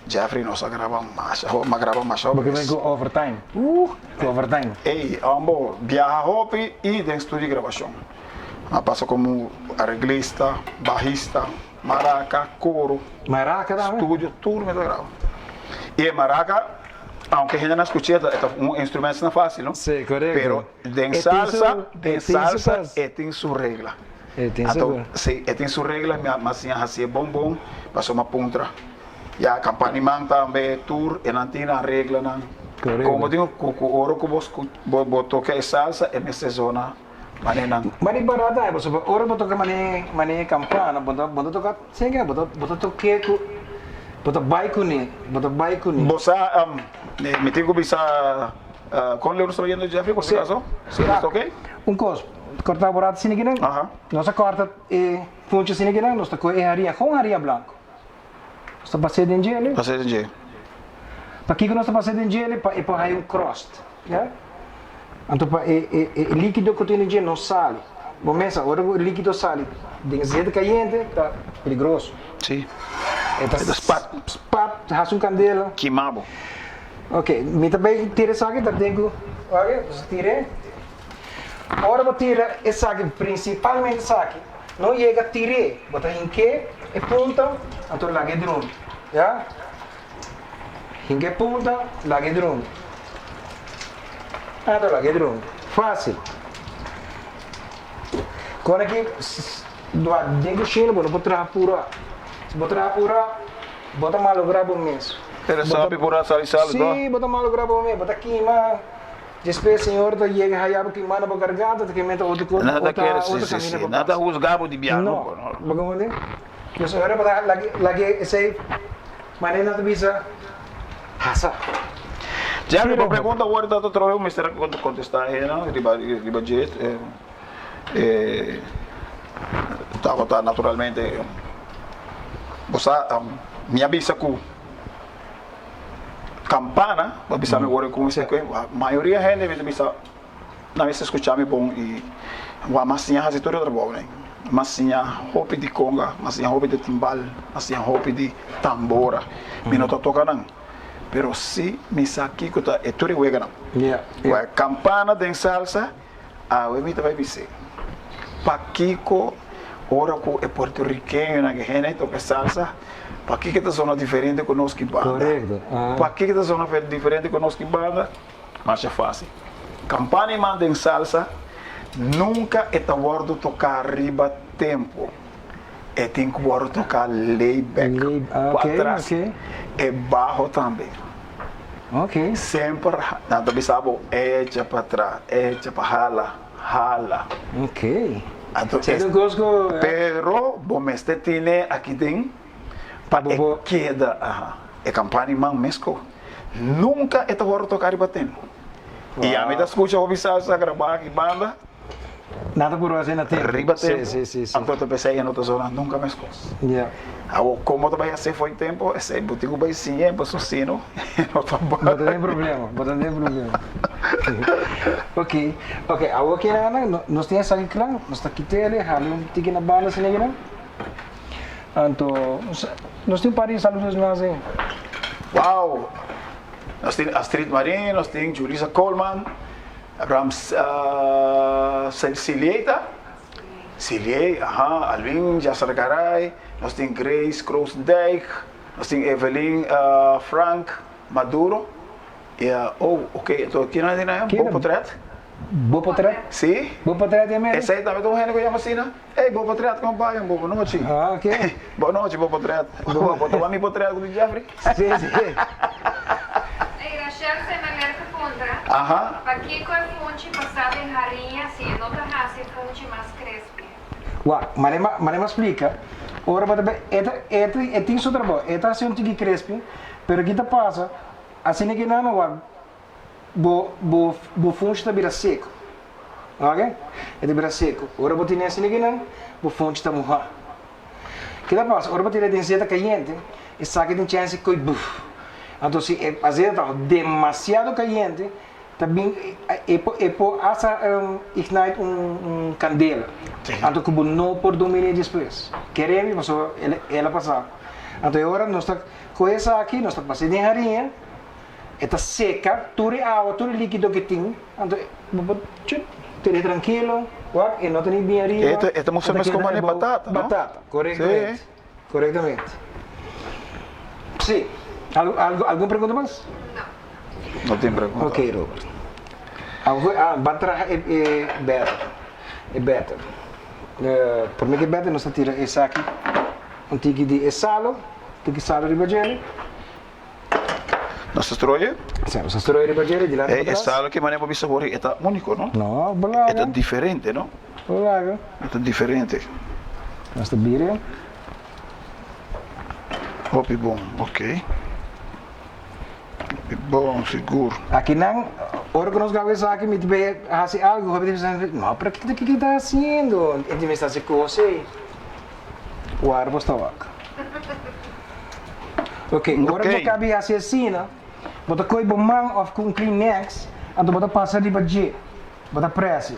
Jeffrey nos a graba masha hopi, m'a graba masha hopi Bo ke men bes. ku overtime? Uh, ku overtime. Ey, hombo, biaha hopi y den studio di grabacion. A pasa como areglista, bajista, maraca, coro. Maraca tambe? Studio, tur mi ta graba. Y e maraca, aunke hende no a scucha, e ta un instrumento asina facil, no? Sí, corecto. Pero den E tin salsa, su, den e tin su salsa pas. e tin su regla. E tin Anto, sigur. si, e tin su regla, mi a mi a siña hasié bon bon, pasobra mi a puntra. Ya, kampaniman tambe, tur, e nan tin nan reglanan. Korekto. Komo tin ku ku ora ku bo sku bo bo toka e salsa, e mester zona manera nan. Ma di barata ei, pasobra ora bo toka manera manera kampana, bo ta bo ta toka seken, bo ta bo ta tok'é ku bo ta bai kuné, bo ta bai kuné. Bo sa, mi tin ku bisa kon leu nos ta bayendo, Jeffrey, por si acaso? Si, nos ta oké? Un kos, Corta bo rato asina kinan. Nos a corta e funchi asina kinan, nos ta coge e haria, gewoon haria blanco. Nos ta pas'é den djele. Pas'é den dje. Pakiko nos ta pas'é den djele? Pa e por haya un crust, ya. Anto pa e e e likido ku tin den dje no sali. Bo mesa, ora ku e likido sali den zeta kayente ta peligroso. Si. E ta E ta spat. Spat, hasi un kandela. Kima bo. Ok, mi ta bay tira esaki, ta den ku, wak, nos ta tir'é. Ora bo tira esaki, prinsipalmente esaki, no yega tir'é, bo ta hink'é e punta, anto lag'é drumi, ya. Hink'é e punta, lag'é drumi. Anto lag'é drumi. Fásil. Kon aki, den kushina bo no por traha purá. Si bo traha purá, bo ta malográ bo mes. Pero sabi purá sali sali, no? Sí, bo ta malográ bo mes, bo ta kima. Despues Señor ta yega haya bo kima na bo garganta, ta kima ta otro kos, Nada ota kere, si, otro si, camina si. pa Nada pasa. huzga bo di biaha, No, no, no. bo comprende? Nos ora pa ta lage lage esey manera nan ta bisa hasa. Jerry, bo pregunta awor ta otro vez, mester a contesta e no riba riba dje e tabata naturalmente bo sa mi a bisa cu campana bo a bisa mi awor cu mayoria hende mi ta bisa Nan mester skucha mi bon i wak mas siña hasi tur e trabounan. Mas siña hopi di konga, mas siña hopi di timbal, mas siña hopi di tambora. Mi no ta toka nan, pero si mi sa kiko ta e tur e weganan. Wak kampana den salsa, awe mi ta bai bis'é, Pakiko ora ku e puertorikeñonan ke hende toka salsa, pakiko ta sona diferente ku nos ki banda? Pakiko ta sona diferente ku nos ki banda? Masha fácil. Campana y man den salsa nunca e ta wordo toca riba tempo. E tin cu wordo toca lay back, pa atras. E baho tambe. Semper nan ta bisa bo echa pa atras, echa pa hala, hala. Anto es, pero bo mester tene aki den pa e keda, aha. E campana y man mesco. Nunca e ta wòrdu toká riba tempu. I ami ta skucha hopi salsa grabá aki banda. Nan ta puru hasi na tempu. Riba tempu. Sí, sí, sí. Anto ta p'esei e no ta zona nunka meskos. Ya. Awor komo ta bai hasi for tempu esei bo tin ku bai siña pasobra si no e no ta bai. Bo ta den problema, bo ta den problema. Ok, ok awor kinan nos tin esaki kla, nos ta kit'el, hala un tiki na banda asina kinan. Anto nos tin un par di saludos mas ei. Wow! Nos tin Astrid Marin, nos tin Julissa Coleman, Abraham Silieta, Silié, aha, Alvin Jasargaray, nos tin Grace Kroosdijk, nos tin Evelyn Frank Maduro. Ya, oh, ok, entonces kina nan tin ayo? Bo potret? Bo potret? Si. Bo potret ya meri? Esei tambe ta un hende ku yama asina. Ey, bo potret kon bai? Bo bonochi. Ah, ok. Bonochi, bo potret. Bo ta wak mi potret ku di Jeffrey? Si, si. Ey, Rachel Semeler ta puntra, Aha. Pakiko e funchi pasá den hariña si e no ta hasi e funchi mas crespi? Wak, mane mane m'a splika, ora bo ta be, e ta, e ta, e tin su trabou, e ta hasi un tiki crespi, pero ki ta pasa, Asina ki nan a wak bo bo bo funchi ta bira seku. Ok? E ta bira seku. Ora bo tene asina ki nan, bo funchi ta muhá. Ke ta pasa? Ora bo tira den zeta kayente, esaki tin chèns di koi buf. Anto si e azeta ta demasiado kayente, ta bin e por e por hasta ignite un un kandela. Anto ku bo no por dominé despues. Kere mi pasobra el el a pasa. Anto e ora nos ta Ku esaki nos ta pasa den hariña, e ta seka tur e awa, tur e likido ku tin, anto bo por chup, tene trankilo, wak, e no ta ni bien ariba. E ta mustra mes komo e batata, no? Batata, korektamente, korektamente. Si, algu, algun pregunta mas? No. No tin pregunta. Ok, Robert. Awor, ah, ban traha e e batter, e batter. Prome ku e batter nos ta tira esaki, un tiki di e salo. Tiki salo riba djele. Nos ta stroye? Si, nos ta stroye riba djele, dilanti pa E tras. salo ki manera bo bisa hoor, e ta úniko, no? No, bo laga. E ta diferente, no? Bo laga. E ta diferente. Nos ta bira. Hopi bon, ok. Hopi bon, sigur. Akinan, ora ku nos gaba esaki, mi ta bay hasi algu, hopi ta bisa, no, pero kiko kiko ta hasiendo? E ta mester hasi kos ei. Warda bo sta wak. Ok, ora bo kabi hasi asina, bo ta koy bo man of ku un kleenex, anto bo ta pasa riba dje, bo ta presi.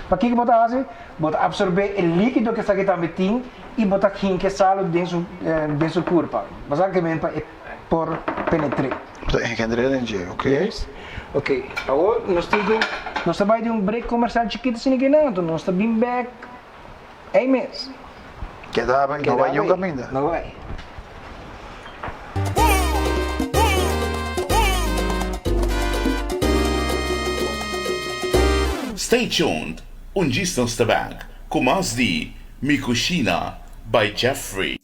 Pakiko bo ta hasi? Bo ta absorbe e likido ku esaki tambe tin i bo ta hinka e salu den su den su kurpa. Basicamente pa e por penetr'é. Bo ta engendr'é den dje, ok. Yes. Ok, awor nos tin ku, nos ta bai den un break komersial chikitu asina kinan, anto nos ta bin bek. Ei mes. Keda bai, no bai niun kaminda. No bai. Stay tuned, un djis nos ta back ku mas di Mi Cushina by Jeffrey.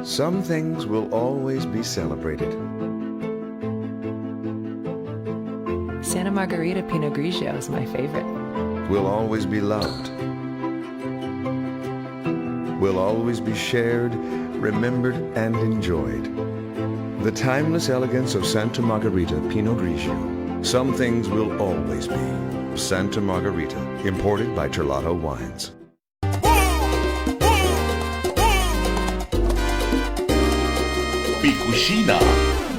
Some things will always be celebrated. Santa Margherita Pinot Grigio is my favorite. Will always be loved. Will always be shared, remembered, and enjoyed. The timeless elegance of Santa Margherita Pinot Grigio. Some things will always be. Santa Margherita, imported by Terlato Wines. Mi Cushina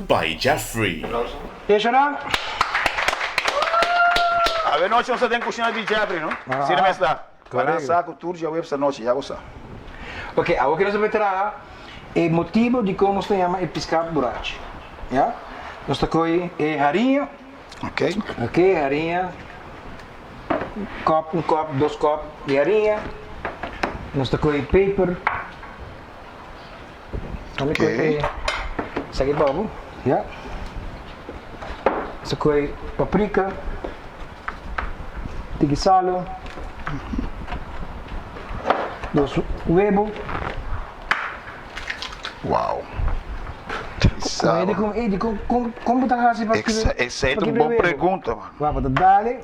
by Jeffrey. Eshanan. Awe nochi nos ta den cushina di Jeffrey, no? Asina mes ta. Pa nan sa cu tur djaweps anochi, ya bo sa. Ok, awor cu nos a bay traha e motibo dicon nos ta yama e pisca burachi. Ya? Nos ta coge e hariña. Ok. Ok, hariña. Kop, un kop, dos kop di hariña. Nos ta kohe peper. Nos ta kohe esaki pa bo, ya. Nos ta kohe paprika, tiki salo, dos webo. Wow. Salo. Ey, di con, con bo ta haci pa kibra Esey ta un bon pregunta, man. Wak, bo ta dale,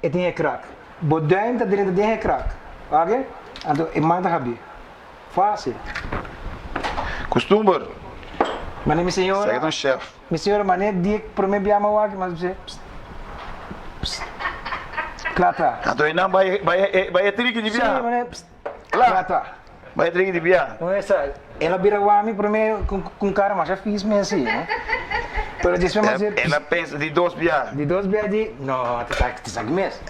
e tin e krak. Bo duim ta drenta den e krak. Wak, anto e man ta habi. Facil. Costumber. Mane mi señora. Esaki ta un chef. Mi señora mane di e prome biaha wak, mas bis'e, pst, pst. Kla ta. Anto e nan bai, bai, bai e triki di biaha. Si, mane, pst. Kla ta. Bai triki di bia. No esa, el a bira wami prome cu un cara masha fis mi asi, no? Pero despues mi a haci. El a pensa di dos bia. Di dos bia di, no, ta sa, ta sa ki mes.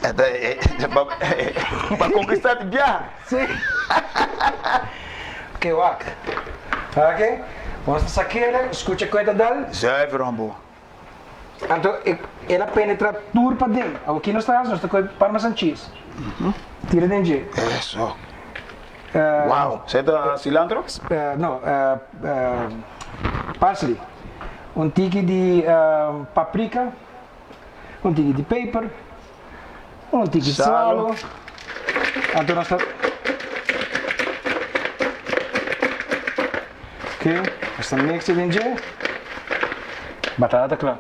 Pa conquista di bia. Si. Oké, wak. Oké, nos ta sakele, scucha cu e ta dal. Zuiver hombo. Anto el a penetra tur paden. Awor ki nos ta hasi? Nos ta kohe parmesan cheese, tira den dje. Eso. Wow! Esei ta cilantro? No, parsley. Un tiki di paprika, un tiki di peper, un tiki salo. Anto nos ta. Ok, nos ta mix den dje. Batata ta kla.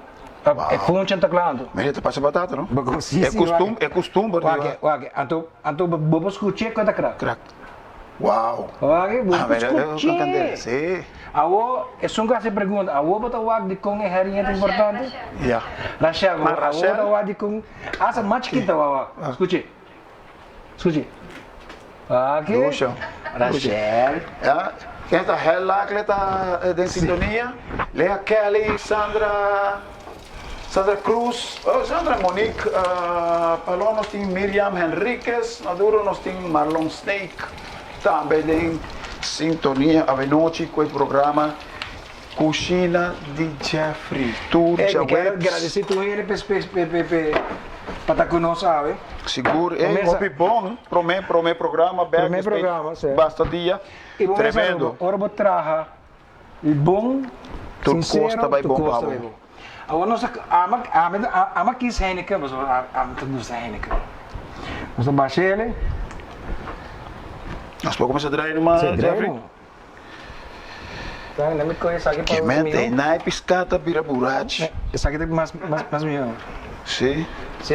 E funchi ta kla anto. Mira, ta pasa batata, no? Bo si, E si, costum, wak. e costumber di Wak, wak. Anto, anto bo por scuché cu ta krak. Krak. Wow. Wak, bo Ah, por mira, eh, scuché. candela, si. Awo, esun cu haci pregunta, awo bo ta wak dicon e hariña ta importante? Ya. Rachel, Ma awo Rachel? ta wak dicon, hasta mas chikito wak, wak. Scuché. Scuché. Wak. Lucio. Rachel. Ja, ken ta Hella, kle ta den sintonia? Lea Kelly, Sandra, Sandra Cruz, oh, Sandra Monique, Paloma nos tin Miriam Henriquez, Maduro nos tin Marlon Snake, tambe den sintonia avenochi cu e programa Cushina di Jeffrey, tur Ey, mi kier djaweps. gradeci tur hende pe pa ta cu nos awe. Sigur, ey, Mesa. hopi bon, prome, prome programa bek Prome despues programa, si. basta dia, Y bo mesa tremendo. Aruba, ora bo traha bon, Tur cos sincero, ta bay tur bon cos pa ta bo. bay bon. Awor nos a, ama, ami, ama kies Heineken, pasobra ami ta gusta Heineken. Nos a basha ele. Nos por cuminsa draai numa, Sí, draai Jeffrey? numa. Dan, mi coge esaki pa Ke mente, miho. nai piská ta bira burachi. Esaki ta mas, mas, mas miho. Sí. Sí,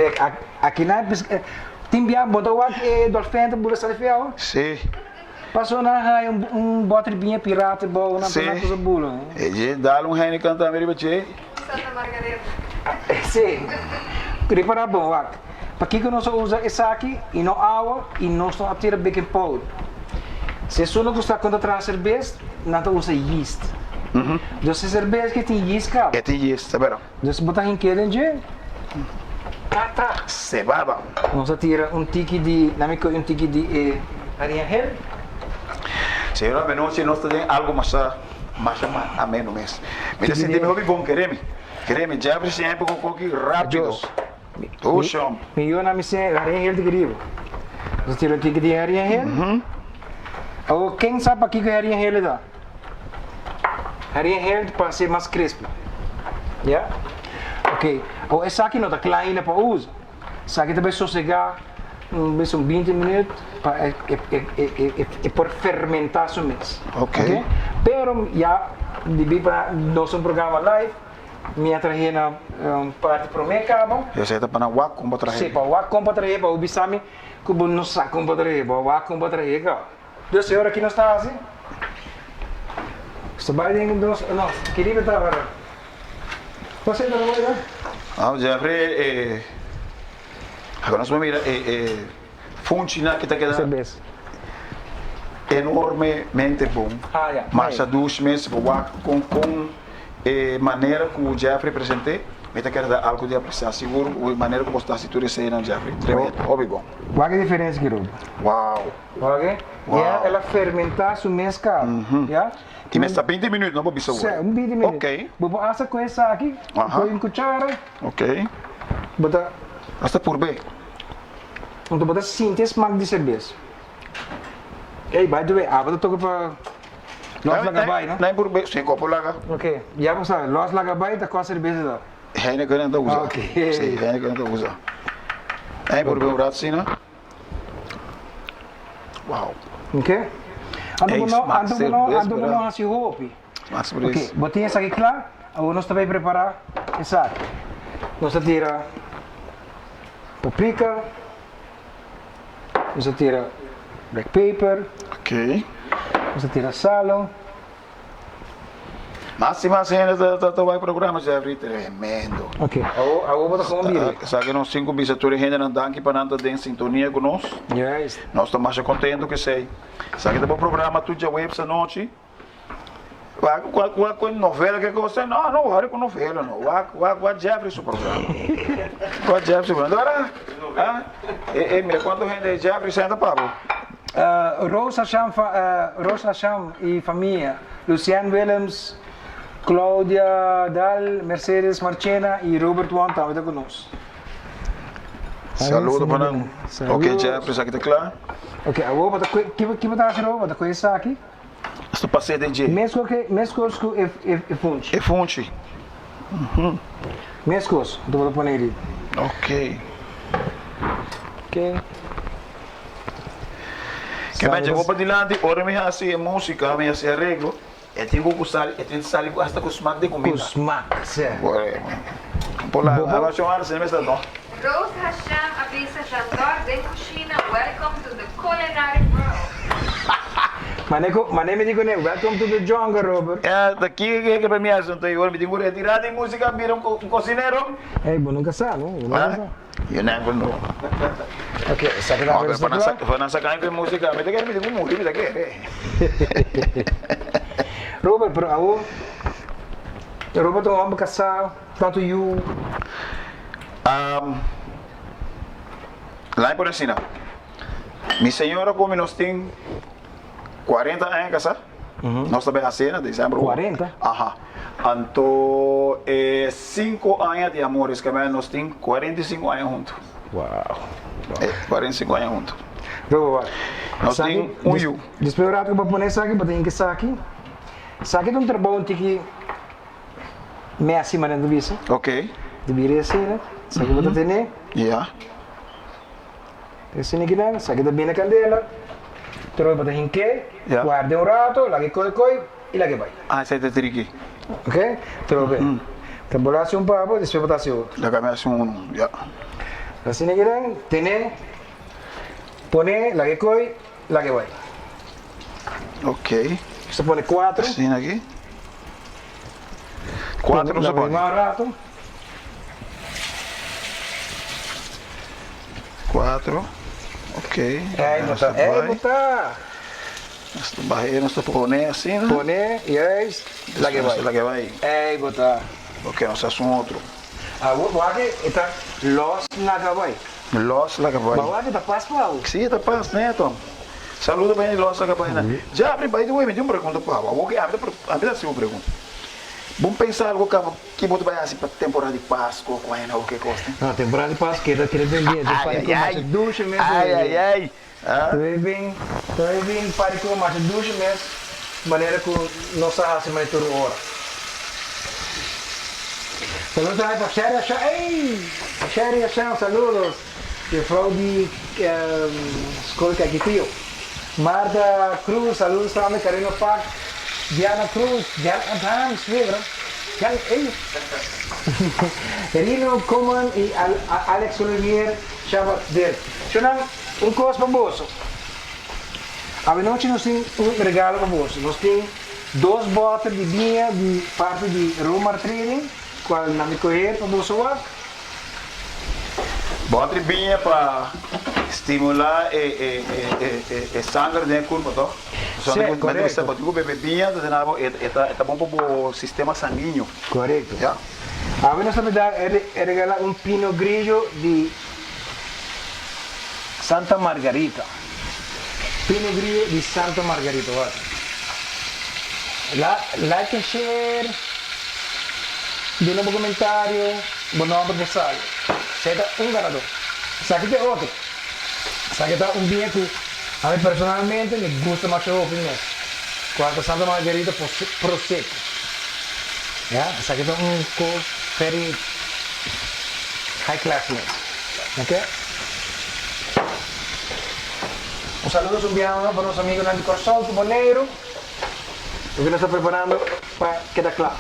aki nai piská, tin bia bo ta wak e dolfijn ta bula sali fiao? Sí. Paso nan haña un, un boter di biña pirata bou, nan Sí. nan kusa bula. E dje dal un Heineken tambe riba dje. Santa Margareta. Sí. Ripará bon, wak. Pakiko nos a usa esaki i no awa i nos no a tira baking powder? Si esun no gusta kon ta traha serbes, nan ta usa yeast. Dus e serbes ke tin yeast kaba. E tin yeast, ta bera. Dus bo ta hink'é den dje, ta ta. Sebaba. Nos a tira un tiki di, nan mi kohe un tiki di e hariña hel. Señor abenochi nos ta den algo masha masha ameno mes. Mi ta sinti mi hopi bon, kere mi. Kere mi, Jeffrey siempre ku koki rapido. Adios. Tushon. Mi yu na mi se haria hel di gribo. Nos tira un tiki di haria hel. Awor ken sa pakiko e haria hel ta? Haria hel pa hasi mas crispy. Ya? Ok. Awor esaki no ta kla ainda pa usa. Esaki ta bai sosega un bes un binti minuut pa e por fermenta su mes. Ok. Pero ya debí pa nos un programa live, mi a trahe na parti promé kaba. Esei ta pa nan wak kon bo trahe. Sí, pa wak kon pa trahe, pa bo bisa mi ku bo no sa kon pa trahe, bo a wak kon pa trahe kaba. Dus e ora ki nos ta hasi? Nos ta bai den nos, no, ki riba ta ora? Bo senta na bo ya? Ah, Jeffrey, e, awe nos por mira e, e funchinan ki ta keda Serbes. enormemente bon. Ah, ya. Masha dushi mes, bo wak kon, kon e manera ku Jeffrey present'é, mi ta kere da algu di apresiá. Sigur ku e manera ku bo ta hasi tur eseinan, Jeffrey, tremendo, hopi bon. Wak e diferensia ki Ruben. Wow! Oke, Wow. ya el a fermentá su mes kaba, ya. I mes ta binti minüt, no bo bisa Sí, wor. un binti minüt. Oke. Bo por hasta ku esaki, Aha. ku un kuchara. Oke. Bo ta. Hasta purb'é. Anto bo ta sinti e smak di serbes. Ey, by the way, abo ta toka pa los laga bai, no? Nan purb'é, sí, kopo laga. Oke, ya bo sabe, los laga bai ta kos serbes ta. Heineken nan ta usa. Oke. Sí, Heineken nan ta usa. Nan purb'é un rat asina. Wow. Ok. Anto Ey, bo no, smaak anto bo no, serves, anto bo no bro. hasi hopi. Smaak serves. Ok, bo tin esaki kla, awor nos ta bay prepara esaki. Nos ta tira paprika, nos ta tira black pepper, Ok. nos ta tira salo. Mas y mas hende ta ta ta wak programa Jeffrey tremendo. Ok, awo awo bo ta kon biri. Esaki nos tin ku bisa tur e hendenan danki pa nan ta den sintonia ku nos. Juist. Nos ta masha kontento ku esei. Esaki ta bo programa tur djaweps anochi. Wak wak wak ku novela ke kos ei no no wòri ku novela no wak wak wak Jeffrey su programa. Wak Jeffrey su programa. Dora ah e e mira kuantu hende Jeffrey senta pa bo. Rosa Sham Rosa Sham y famia, Lucian Willems, Claudia Daal, Mercedes Marchena y Robert Wong tambe ta cu nos. Saludo pa nan. Ok Jeffrey, esaki ta cla. Ok, awor bo ta cu, ki bo ta haci Robert? Bo ta cu esaki? Esto pas'é den dje. Mescos cu, mescos cu e, e funchi. E funchi. Mescos, anto bo ta pone ariba. Ok. Ok. Ke men dje bo padilanti ora mi hasi e musica, mi hasi areglo, e tin ku sali, e tin sali ku hasta ku smak di kuminda. Ku smak, sè. Por la evaluashon a resibi mester no. Rose Hasham a bisa Jandor den kushina welcome to the culinary world. Mane ku mane mi di kuné welcome to the jungle Robert. Ya ta ki ke pa mi hasi anto ora mi tin ku retira di musica bira un kosinero. Ey bo nunka sa no, bo nunka sa. You never know. Ok, esaki ta No, pero pa nan saca mi musica, mi ta kere mi tin cu muri, mi ta kere. Robert, pero awo, Robert ta un homber casá, tanto yu? Um, laat mi pone asina, mi señora cu mi nos tin 40 aña casá. Nos ta bay haci na december. 40? Aha. Anto e 5 aña di amor es caminda nos tin 45 aña hunto. Wow. E 45 aña hunto. Robo wak. Nos tin un yu. Despues un rato cu bo pone esaki bo tin ki saki. Saki ta un trabou un tiki messy manera ta bisa. Ok. Di bira asina. Esaki bo ta tene. Ya. Esei kinan, esaki ta bini kandela, trobe bo ta hink'é, ward'é un rato, lag'é koi koi i lag'é bai. Ah, esei ta triki. Ok, trobe. Ta bo hasi un papo, despues bo ta hasi otro. Laga mi hasi unu, ya. Asina kinan, ten'é, pon'é, lag'é koi, lag'é bai. Ok. Nos ta pone kuatro. Asina aki. Kuatro nos ta pone. Lag'é bai un rato. Cuatro. Ok. Ey, bo ta, ey, bo ta. Nos ta bahe, nos ta pone asina. Pone, juist. Laga e bai. Laga e bai. Ey, bo ta. Ok, nos hasi un otro. Awor, wak e ta los laga bai. Los laga bai. Ma wak e ta pas pa awo. Si, e ta pas, neto. Saludo pa hende los laga bai nan. Jeffrey, by the way, mi tin un pregunta pa abo. Awor ke ami ta, ami ta hasi un pregunta. Bo pensa algo kaba Ki bo ta bai hasi pa temporada di Pasko ku aña nobo ke kos tin? No, temporada di Pasko keda keda bin bien. Tin pari ku masha dushe mes Ai ai ai Ta bai bin ta bai bin pari ku masha dushe mes manera ku nos sa hasi manera tur ora. Saludos tambe pa Sherry Asha ey! Sherry Asha saludos juffrouw di skol Caquetio. Martha Cruz saludos tambe Carino Park. Diana Cruz, Diana Adams, suegra, Jan ey, Rino Koeman y Alex Olivier, Shabbat Dirk. Shonnan, un cos pa boso. Awenochi nos tin un regalo pa boso. Nos tin dos boter di biña di parti di Romar Trading, cual nan mi coher pa boso wak. Boter di biña pa stimula e e sanger den e curpa toch? Sí, corecto. Bo tin cu bebe biña ta asina bo e ta bon pa bo sistema sanguineo. Corecto. Ya. Awe nos ta bida e regala un Pinot Grigio di Santa Margarita. Pinot Grigio di Santa Margarita wak. Like en share, duna bo comentario, bo nomber bo sali. Esei ta un ganador. Esaki ta e otro. Esaki ta un biña cu ami personalmente mi gusta masha hopi mes, cual ta Santa Margarita Prosecco. Ya, esaki ta un cos very high class mes. Ok. Un saludo su biaha pa nos amigonan di Corsou cu Boneiru. Loke nos ta preparando pa keda cla.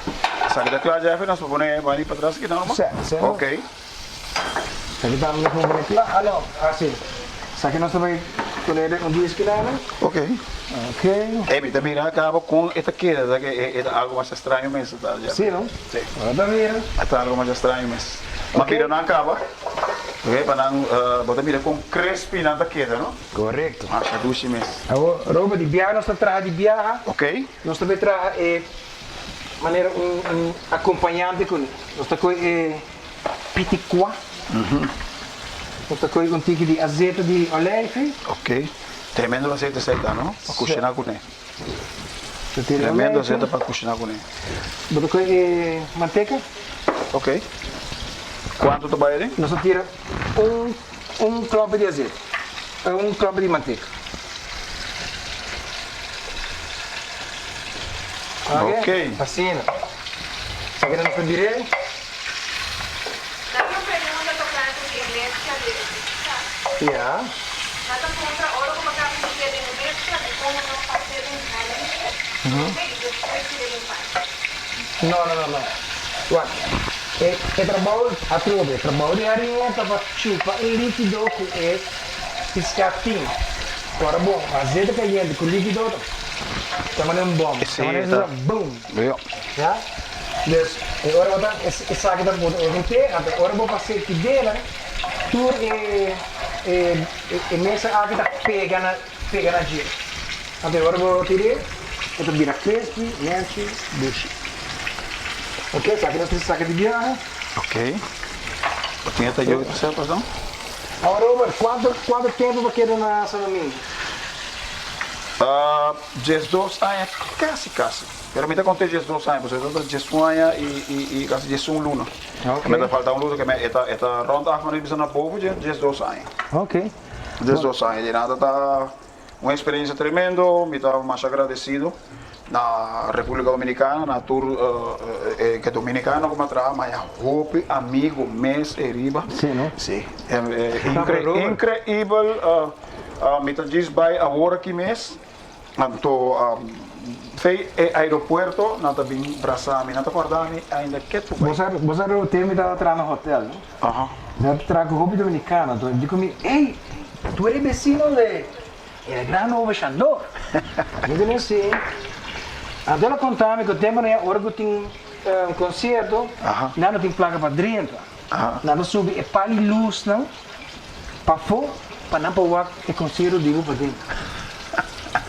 Esaki ta cla Jeffrey, nos por pone bani patras aki nan? Si, si. Ok. Esaki tambe nos por pone cla. Ah no, ah si. Esaki nos ta bay pone den un diski nan. Ok. Ok. Ey, mi ta mira caba con e ta keda, ta ke e ta algo mas extraño mes ta Jeffrey. Si no? Si. Bo ta mira. E ta algo mas extraño mes. Ma Ok. mira nan caba. Ok, pa nan, bo ta mira con crispy nan ta keda no? Korekto. Masha dushi mes. Awor, Robert, di biaha nos ta traha di biaha. Ok. Nos ta bay traha e manera un un acompañante cu nos ta coy e piticua. Nos ta coy un tiki di azeta di olijfi. Ok. Tremendo azeta esey ta, no? Pa cushina cune. Ta tira Tremendo olijfi. azeta pa cushina cune. Bo ta coy e manteca. Ok. Cuanto ta bay aden? Nos ta tira un. Un klòpi di azeta. Un klòpi di manteka. Ok. Asina. Esaki ta nos ta bir'é. Na tin un pregunta tokante di e mezcla di e pizza. Ya. Na ta puntra ora ku bo kaba di hasié den e mezcla, dikon bo no hasié den hariña promé i despues tir'é den pan? No, no, no, no. Wak, e e trabou atrobe, e trabou di hariña ta pa chupa e likido ku e piská tin. Ora bon, azeta kayente ku likido ta ta manera un bòm, ta manera ta boom. Ya? Dus, e ora bo ta esaki ta bota ora henter, anto ora bo pas'é kidela, tur e e e mesa aki ta pega na pega na dje. Anto e ora bo tir'é, e ta bira crispy, nechi, dushi. Ok, esaki nos ta saka di biaha. Ok. Bo tin e tayo ki ta ser perdon? Awor Robert, kuantu kuantu tempu bo keda na San Domingo? 12 aña, kasi kasi. Pero mi ta konta 12 aña, pasobra e ta 11 aña i i i kasi 11 luna. Ok. Mi ta falta un luna ke mi e ta e ta rònt af mi bisa na boven dje 12 aña. Ok. 12 aña di nada ta Un experiencia tremendo, mi ta masha agradecido na Republica Dominicana, na tur e ke dominicano ku mi a traha, mi a hopi amigo mes eriba. Sí, no? Sí. Increibel, mi ta djis bai awor aki mes, anto fei e aeropuerto nan ta bin brasa mi, nan ta corda mi ainda ketu bai. Bo sa Robert, mi tabata traha na hotel, no? Aha. Mi a traha ku hopi dominicano, anto di ku mi, ey, tu eres vecino de el gran Robert Shandor. Mi di nan si. Anto el a konta mi ku tempu nan ora ku tin concierto, nan no tin plaka pa drenta. Nan ta subi e pal di lusnan pafó pa nan por wak e concierto di bo paden.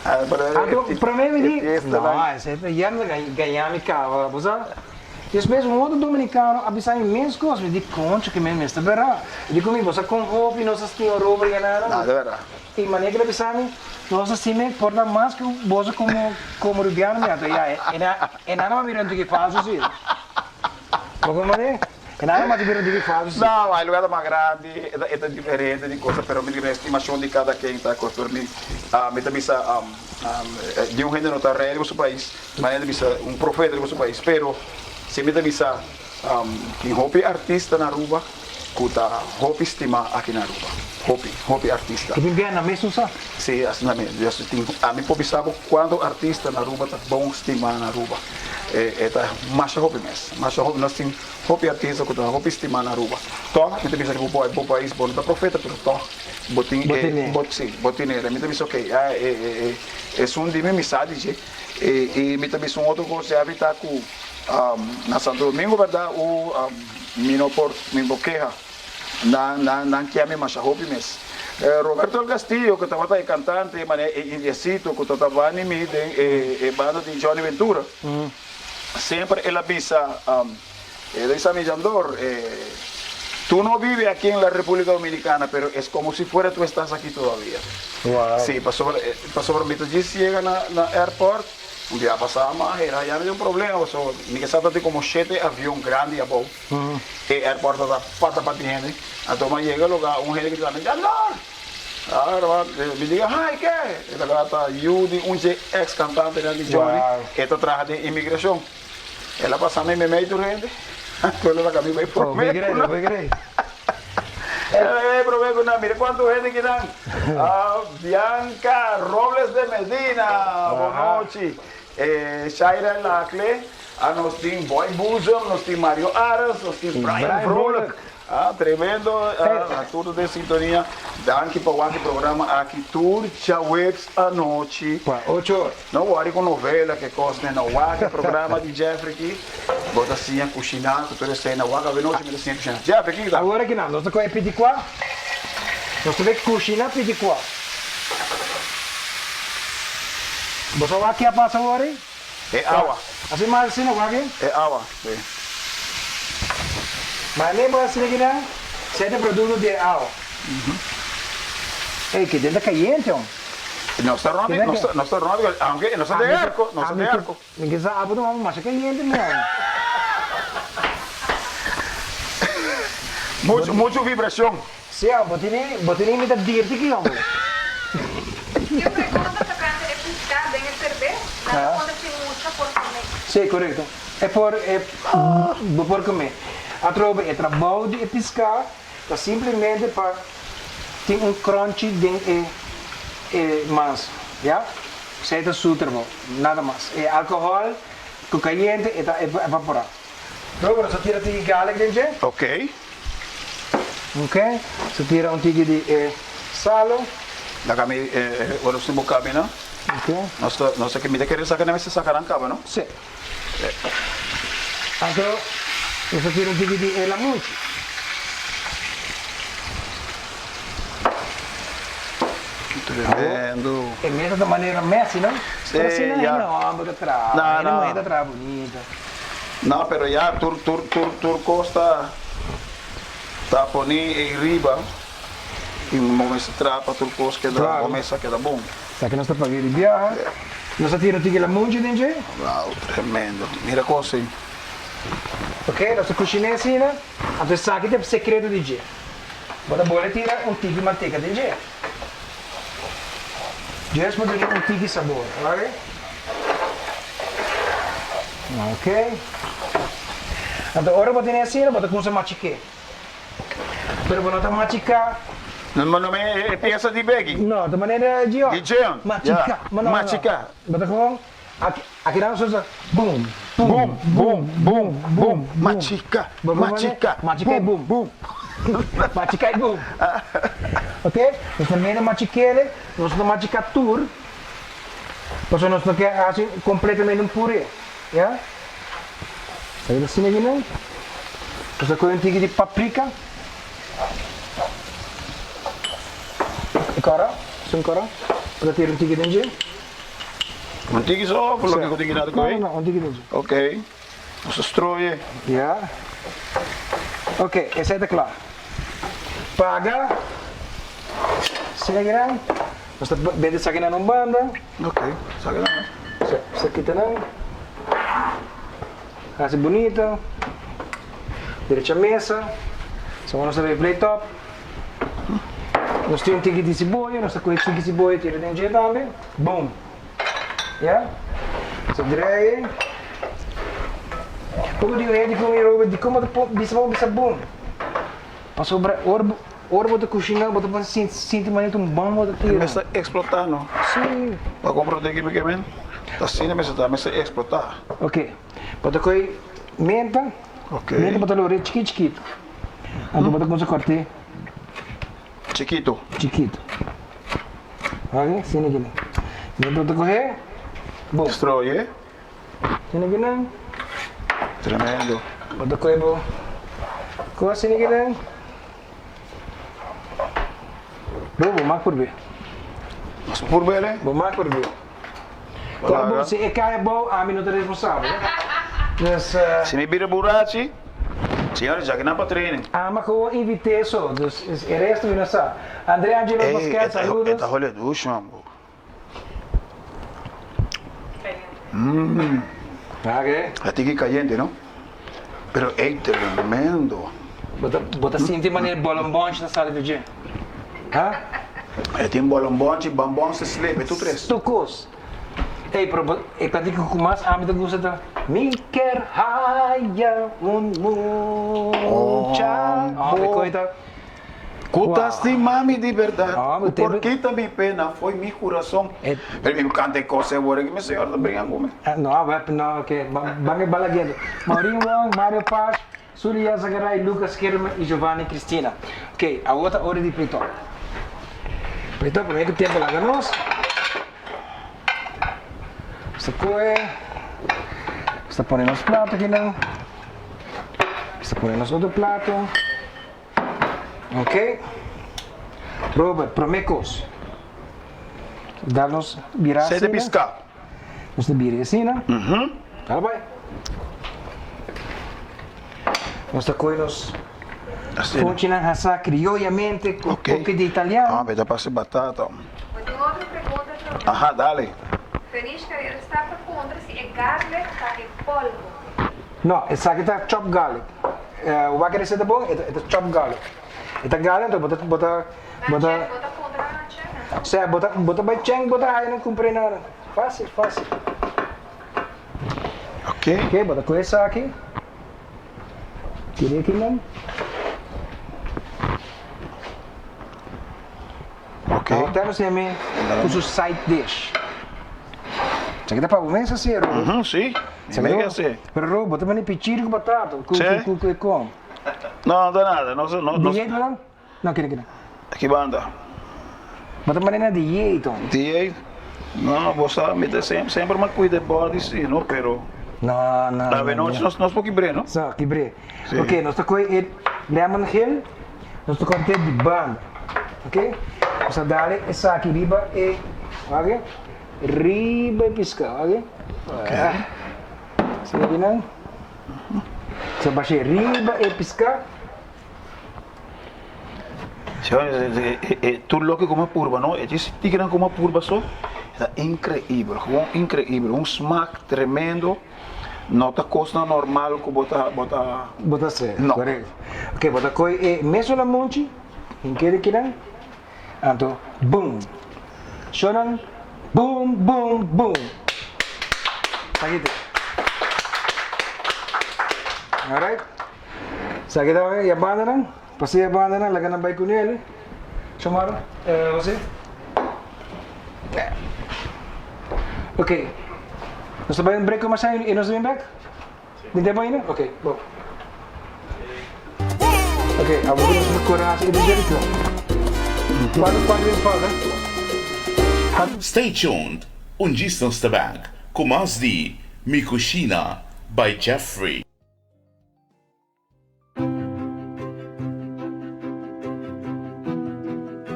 Anto promé mi di, no, esei ta yendo gaña mi kaba, bo sa. Despues un otro dominicano a bisa mi mes cos, mi di concho ke men mes ta bera. E di cu mi, bo sa con hopi nos a stima Robert y Anana? No, ta bera. Y manera ke el a bisa mi, nos a stima por ta mas cu boso como como rubiano, mi anto ya, e nana a mira un tiki falso si. Bo comprende? E nana a mira un tiki falso si. No, e lugar ta mas grandi, e ta diferente di cosa, pero mi di estimacion di cada ken ta cos, pero mi mi ta bisa di un hende no ta rey riba su pais. Manera di bisa un profeta riba su pais, pero si mi ta bisa tin hopi artista na Aruba. ku ta hopi stimá aki na Aruba. Hopi, hopi artista. Ki tin bia na mesun sa? Sí, asina mes. Dios tin, ami por bisa bo kuantu artista na Aruba ta bon stimá na Aruba. E, e ta masha hopi mes. Masha hopi, nos tin hopi artista ku ta hopi stimá na Aruba. Tòg, mi ta bisa riba bo, bo pais, bo no ta profeta, pero tòg bo tin Bo e, tene. bo, sí, bo tene. Mi ta bisa okey, a e, e, e, esun di mi, mi sa di dje. E, i mi ta bisa un otro kos, ya ta ku na Santo Domingo, bèrdat, u mi no por, mi por keha. Nan, nan, nan kia mi masha hopi mes. Roberto del Castillo, ku tabata e kantante, manera e indiecito ku tabata bani mi den e, e banda di Johnny Ventura, semper el a bisa, el a bisa mi, Jandor, tu no vive aquí en la República Dominicana, pero es como si fuera tu estás aquí todavía. Wow. Sí, pasobra, pasobra mi ta djis yega na, na airport, un bia pasá m'a hera ya mi tin un problema, pasobra mi ke sa ta tin como shete avion grandi abou. E airport ta pata pa tin hende. Anto m'a yega lugar un hende grita mi, Jandor! Ah, mi diga, Hi, ke? E ta keda ta yu di un dje ex cantantenan di Johnny, e ta traha den inmigracion. El a pasa mi meimei tur hende. Anto el a laga mi bai prome ku nan. El a laga mi bai prome ku nan. Mira kuantu hende kinan. Ah, Bianca Robles de Medina, bon nochi. Shaira Lacle, ah, nos tin Boy Boezem, nos tin Mario Aras, nos tin Brian Vrolijk. Ah, tremendo, ah, tur den sintonia. Danki pa wak e programa aki tur djaweps anochi. Pa ocho or. No worry ku novela ke kos ne, no wak e programa di Jeffrey aki. Bo ta siña kushiná ku tur esei. No wak awenochi mi ta siña kushiná. Jeffrey, kiko ta? Awor aki nan, nos ta kohe pitikua. Nos ta bay kushiná pitikua. Bo sa wak ke a pasa awor ei? E awa. Así mas asina wak ei? E awa, si. Ma e bo asina kinan, sete produkto di e awa. Ey, ke den ta kayente hom. Nos ta rond, nos ta, nos ta rond, aunke nos ta den airco, nos ta den airco. Mi ke sa abo ta hom masha kayente mi hom. Mucho, mucho vibracion. Sí, bo tene, bo tene mi ta dirti ki homber. Tin un pregunta tocante e pisca den e serbes, nan ta conta si mucha por come. Sí, correcto. E por, e, bo por come. Atrobe e trabou di e pisca ta simplemente pa tin un crunchy den e, e masa, ya. Esey ta su trabou, nada mas. E alcohol cu cayente e ta evapora. Luego nos ta tira tiki garlic den dje. Ok. Ok, nos ta tira un tiki di e salo. Laga mi ora nos tin bo kabi no. Ok. Nos ta nos ta mi ta kere saka nan mester saka nan kaba no. Si. Anto nos ta tira un tiki di e lamunchi. Tremendo. E mesa ta manera Messi no? Si, Pero asina ya. hende homber ta traha, No, hende no. muher ta traha bunita. No, pero ya tur tur tur tur cos ta ta poni ey riba y bo mester traha pa tur cos keda Claro. bo mesa keda bon. Sa ke nos ta pabia di biaha. Nos a tira un tiki lamunchi den dje. Wow, tremendo. Mira cos ey. Ok, nos ta cushiné asina. Anto esaki ta e secreto di dje. Bo ta bole tira un tiki manteca den dje. Just pa duna un tiki sabor, ok? Ok. Anto ora bo tene asina bo ta cuminsa machiké. Pero bo no ta machiká. No, no me e pieza di begi. No, ta manera Gion. Di Gion, Machiká. ya. No, no. Machiká. Bo ta gewoon aki aki nan so sa boom, boom, Boom, boom, boom, boom, boom. boom. Machiká, Bo por manera machiká, machiká i boom, boom. boom. Machiká i boom. Ok, nos ta mene machikele, nos no machiká tur, pasobra nos no ke hasi kompletamente un puré, ya. Ta asina aki nan. Nos ta kohe un tiki di paprika. E kòrò, esun kòrò. Bo ta tira un tiki den dje. Un tiki so of loke ku tin kinada ku ei? No, no, no, un tiki den dje. Ok, nos ta stroye. Ya. Ok, esei ta kla. Paga. Asina kinan. Nos ta bende esakinan un banda. Ok, esakinan. Sí, esaki nan. Hasi bunito. Derecha mesa. So nos ta bay plate top. Nos tin un tiki di siboyo, nos ta kohe tiki siboyo tira den dje tambe. Boom. Ya. So draai. Poko di un hende ku mi Robert di komo ta bisa bo bisa boom. Pasobra ora bo ora bo ta kushiná bo ta por sinti manera un bòm bo ta E tira. mester eksplotá no. Sí. Pa komprondé ki mi ke men, ta asina mester ta, mester eksplotá. Ok, bo ta kohe menta, Ok. menta bo ta lor'é chikit chikit. Anto bo ta kuminsá kòrt'é. Chikito. Chikito. Ok, asina kinan. Menta bo ta kohe, bo. Strooi'é. Asina kinan. Tremendo. Bo ta kohe bo kos asina kinan. Bo bo mak purbe. Mas purbe le? Bo mak purbe. Kor bo si e kai abou ami no ta responsabel. Dus. Si mi bira burachi, señores ya kinan pa training. Ama ku a invite so, dus e resto mi no sa. André Angelo Pasquet, saludos. E ta hole dushi man bo. A tiki cayente no? Pero ey tremendo. Bo ta sinti manera bolombonchi ta sali di dje? Ha? E tin bolombonchi, bambon, seslepe, tur tres. Tur kos. Ey, pero bo e kantika ku mas ami ta gusta ta Mi ker haya un mucha. Oh, e koe ta. Ku ta stima mi di bèrdat, ku por kita mi pena fo'i mi kurason. Pero mi kanta e kos awor aki, mi señor ta bringa ku mi. No, no, ok, ban e balaguedo. Maureen Wong, Mario Pash, Sully Yazagaray, Lucas Germa y Giovanni Cristina. Ok, awor ta ora di Plutón. Plutón, promé ku tempu laga nos. Nos ta kohe, nos ta pone nos plato akinan. Nos ta pone nos otro plato. Ok. Robert, prome kos. Da nos bira Sete asina. piská. Nos ta bira asina. Dale bai. Nos ta kohe nos Asina. fonchinan hasá criollamente ku Ok. toke di italiano. Ah, beta pasa batata. Bo tin otro pregunta tambe. Aha, dale. Feliz Carrera sta pa puntra si e garlic ta e polvo. No, esaki ta chopped garlic. Wak e receta bon, e ta chopped garlic. E ta garlic anto bo ta bo ta bo ta Bo ta puntra na China. Sea bo ta bo ta bai Cheng bo ta haya nan cumpra nan. Facil facil. Ok. Ok, bo ta coge esaki. Tira aki nan. Ok. Awor te nos heme cu su side dish. Esaki ta pa bo mes haci, Robert. Mhm, si. Mi mega haci. Pero Robert, bo ta manda pichiri cu batata, cu Si. cu cu e com. No, no ta nada. No, no, no. Dieet bo dan? No, kere kere. Aki banda. Bo ta manda na dieet, hom. Dieet? No, bo sa, mi ta sem, semper mi a cuida e body si, no, pero. No, no, no. Awe nochi nos, nos por kibr'é, no? So, kibr'é. Si. Ok, nos ta coge e lemon gel. Nos ta cort'é di banda, ok? Nos ta dale esaki riba e, wak, riba e piská, wak. Ok. Asina aki nan. Nos ta bash'é riba e piská. E tur loke ku mi a purba no, e djis tikinan ku mi a purba so, e ta inkreibel, gewoon inkreibel, un smak tremendo. No ta kosnan normal ku bo ta bo ta. Bo ta hacer, No. korekto. Ok, bo ta kohe e mesun lamunchi, hink'é di kinan, anto boom. Shownan boom boom boom. Esaki ta. Alright. Esaki ta e bandanan, pasa e bandanan laga nan bai ku nel. Shomara, Jose. Ok. Nos ta bai un break comercial y nos ta bin back? Tin tempo ainda? Ok, bo. Ok, awor nos ta cora haci e dessert cla. Cuanto cuanto minut falta? Stay tuned, un djis nos ta back cu mas di Mi Cushina by Jeffrey.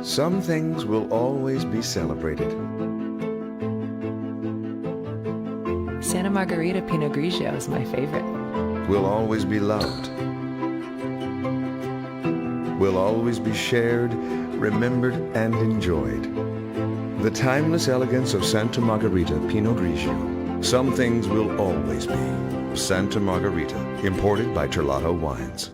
Some things will always be celebrated. Santa Margherita Pinot Grigio is my favorite. Will always be loved. Will always be shared, remembered, and enjoyed. The timeless elegance of Santa Margherita Pinot Grigio. Some things will always be. Santa Margherita, imported by Terlato Wines.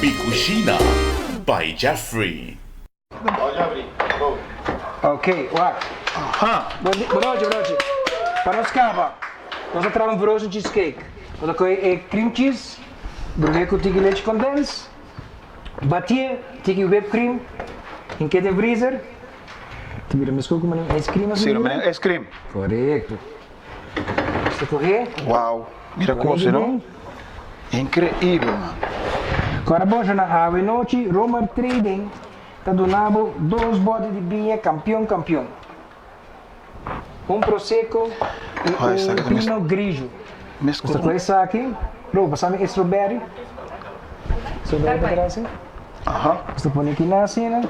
Mi Cushina by Jeffrey. Ok, wak. Aha. Bon nochi, bon nochi. Pa nos kaba, nos a traha un frozen cheesecake. Bo ta kohe e cream cheese, brug'é ku tiki lechi kondens, batié, tiki whipped cream, hink'é den freezer. Ta bira meskos ku manera ice cream Sí, manera ice cream. Korekto. Nos ta kohe. Wow, mira kos no. Inkreibel man. Kora bo na awe nochi Romar Trading ta duna bo dos bote di biña kampion kampion. Un prosecco y un pinot grigio. Nos ta kohe esaki. Robo, pasami e strawberry. Strawberry pa tras. Nos ta pone aki na asina.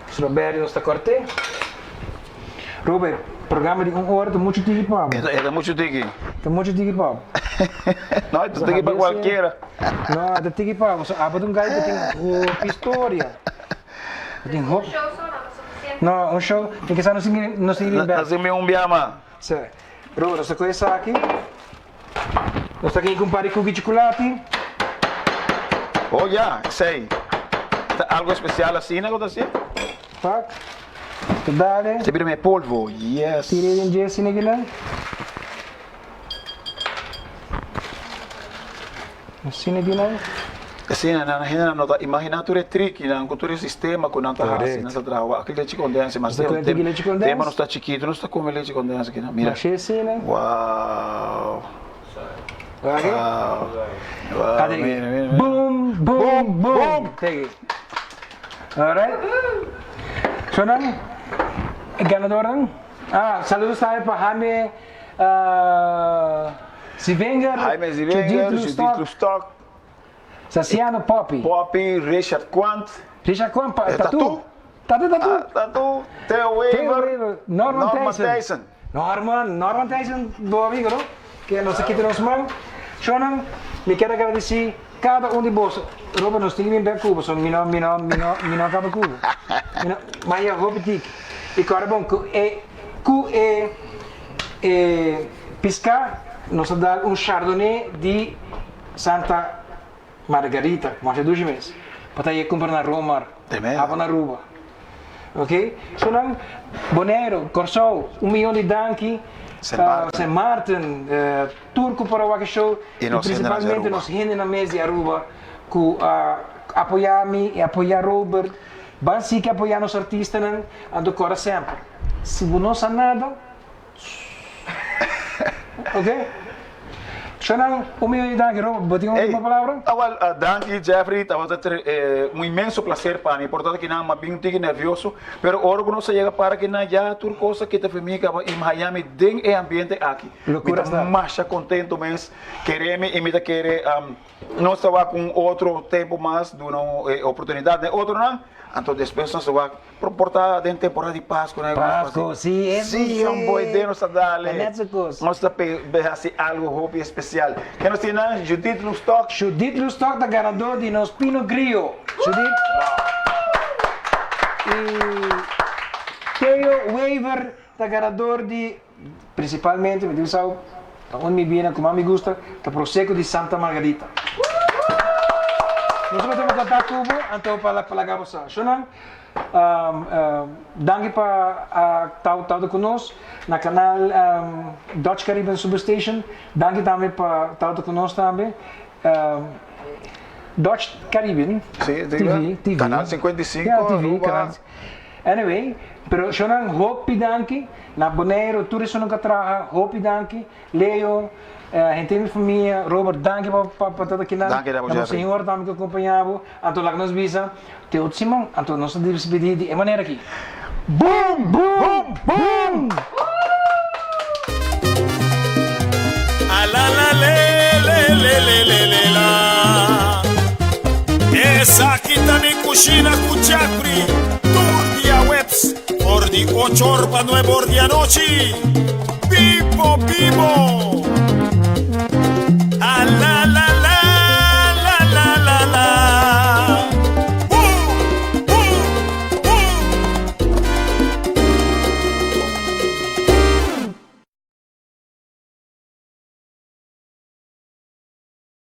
Strawberry nos ta kort'é. Robert, programa di un ora ta muchu tiki pa bo. E ta muchu tiki. Ta muchu tiki pa bo. No, e ta tiki pa kualkiera. No, e ta tiki pa bo. So abo ta un gai ku tin hopi storia. Ku tin hopi. Un show so no ta sufisiente. No, un show, tin kisa no sigui no sigui bin bèk. No sigui bin un bia mas. Sí. Robert, nos ta kohe esaki. Nos ta kin ku un par di kuki chukulati. Oh ya, esei ta algo espesial asina ku ta hasié? Pak, ta dale. Ta bira mei polvo, yes. Tira den dje asina kinan. Asina kinan. Asina nan hendenan no ta imaginá tur e trikinan ku tur e sistema ku nan ta hasi, nan ta traha. Wak lechi kondens, mas tempo nos ta chikitu nos ta kome lechi kondens akinan. Mira. Wow. Wow. Wow. Mira, mira, mira. Boom, boom, boom. Take it. Alright. So nan, e ganadornan. Ah, saludos tambe pa Jaime Zivenger, Jaime Zivenger, Judith Lustok. Saciano Poppy. Poppy, Richard Quant. Richard Quant pa Tatu. Tatu Tatu. Tatu, Theo Wever, Norman Tyson. Norman, Norman Tyson bo amigo no? Ke nos a kita nos man. Shownan, mi kier a gradisi kada un di boso. Robert nos tin ki bin bek ku bo, so mi no mi no mi no mi no kaba ku bo. Mi no, ma ya hopi tiki. I kòrda bon ku e ku e e piská nos a dal un chardonnay di Santa Margarita, masha dushi mes, pa ta ye kumpra na Romar, abo na Aruba. Ok, so nan Boneiru, Kòrsou, un miyon di danki, Sint Maarten, tur ku por a wak e show, i prinsipalmente nos hendenan mes di Aruba ku a apoyá mi i apoyá Robert, ban sigui apoyá nos artistanan, anto kòrda semper, si bo no sa nada, Ok. Shonan, un minuut di danki. Robert, bo tin un ultimo palabra? Ah, wel, danki Jeffrey, tabata un inmenso placer pa mi. Por ta kinan m'a bin un tiki nervioso, pero ora ku nos a yega para kinan ya tur kos a kita for mi kaba i m'a haña mi den e ambiente aki. Mi ta masha kontento mes, kere mi i mi ta kere nos ta wak un otro tempu mas duna un e oportunidat na e otronan, anto despues nos ta wak. Por por ta den temporada di Pasco na Pasco, si, eso si. Si, un boi den nos ta dale. Ta net su cos. Nos ta pe haci algo hopi especial. Ken nos tin nan? Judith Loefstok. Judith Loefstok ta ganador di nos Pinot Grillo. Judith. Y Theo Wever ta ganador di, principalmente, mi tin sa ta un mi bina cu mas mi gusta, ta Prosecco di Santa Margarita. Nos lo tuma contacto cu bo, anto pa laga bo sa. Shonan. Danki pa a tawta ku nos na kanal Dutch Caribbean Superstation. Danki tambe pa tawta ku nos tambe Dutch Caribbean TV, TV. Kanal 55 Ya, TV, kanal. Anyway, pero shownan hopi danki na Boneiru tur esun ku a traha hopi danki. Leo, henter mi famia, Robert, danki pa pa pa ta aki nan. Danki na bo, Na bo Jeffrey. señora tambe ku a kompañá bo. Anto laga nos bisa te otro siman. Anto nos ta despedí di e manera aki. Boom! Boom! Boom! A la la le le le le le le la Esaki ta mi kushina ku Jeffrey tur dia weps for di ocho or pa nuebe or di anochi.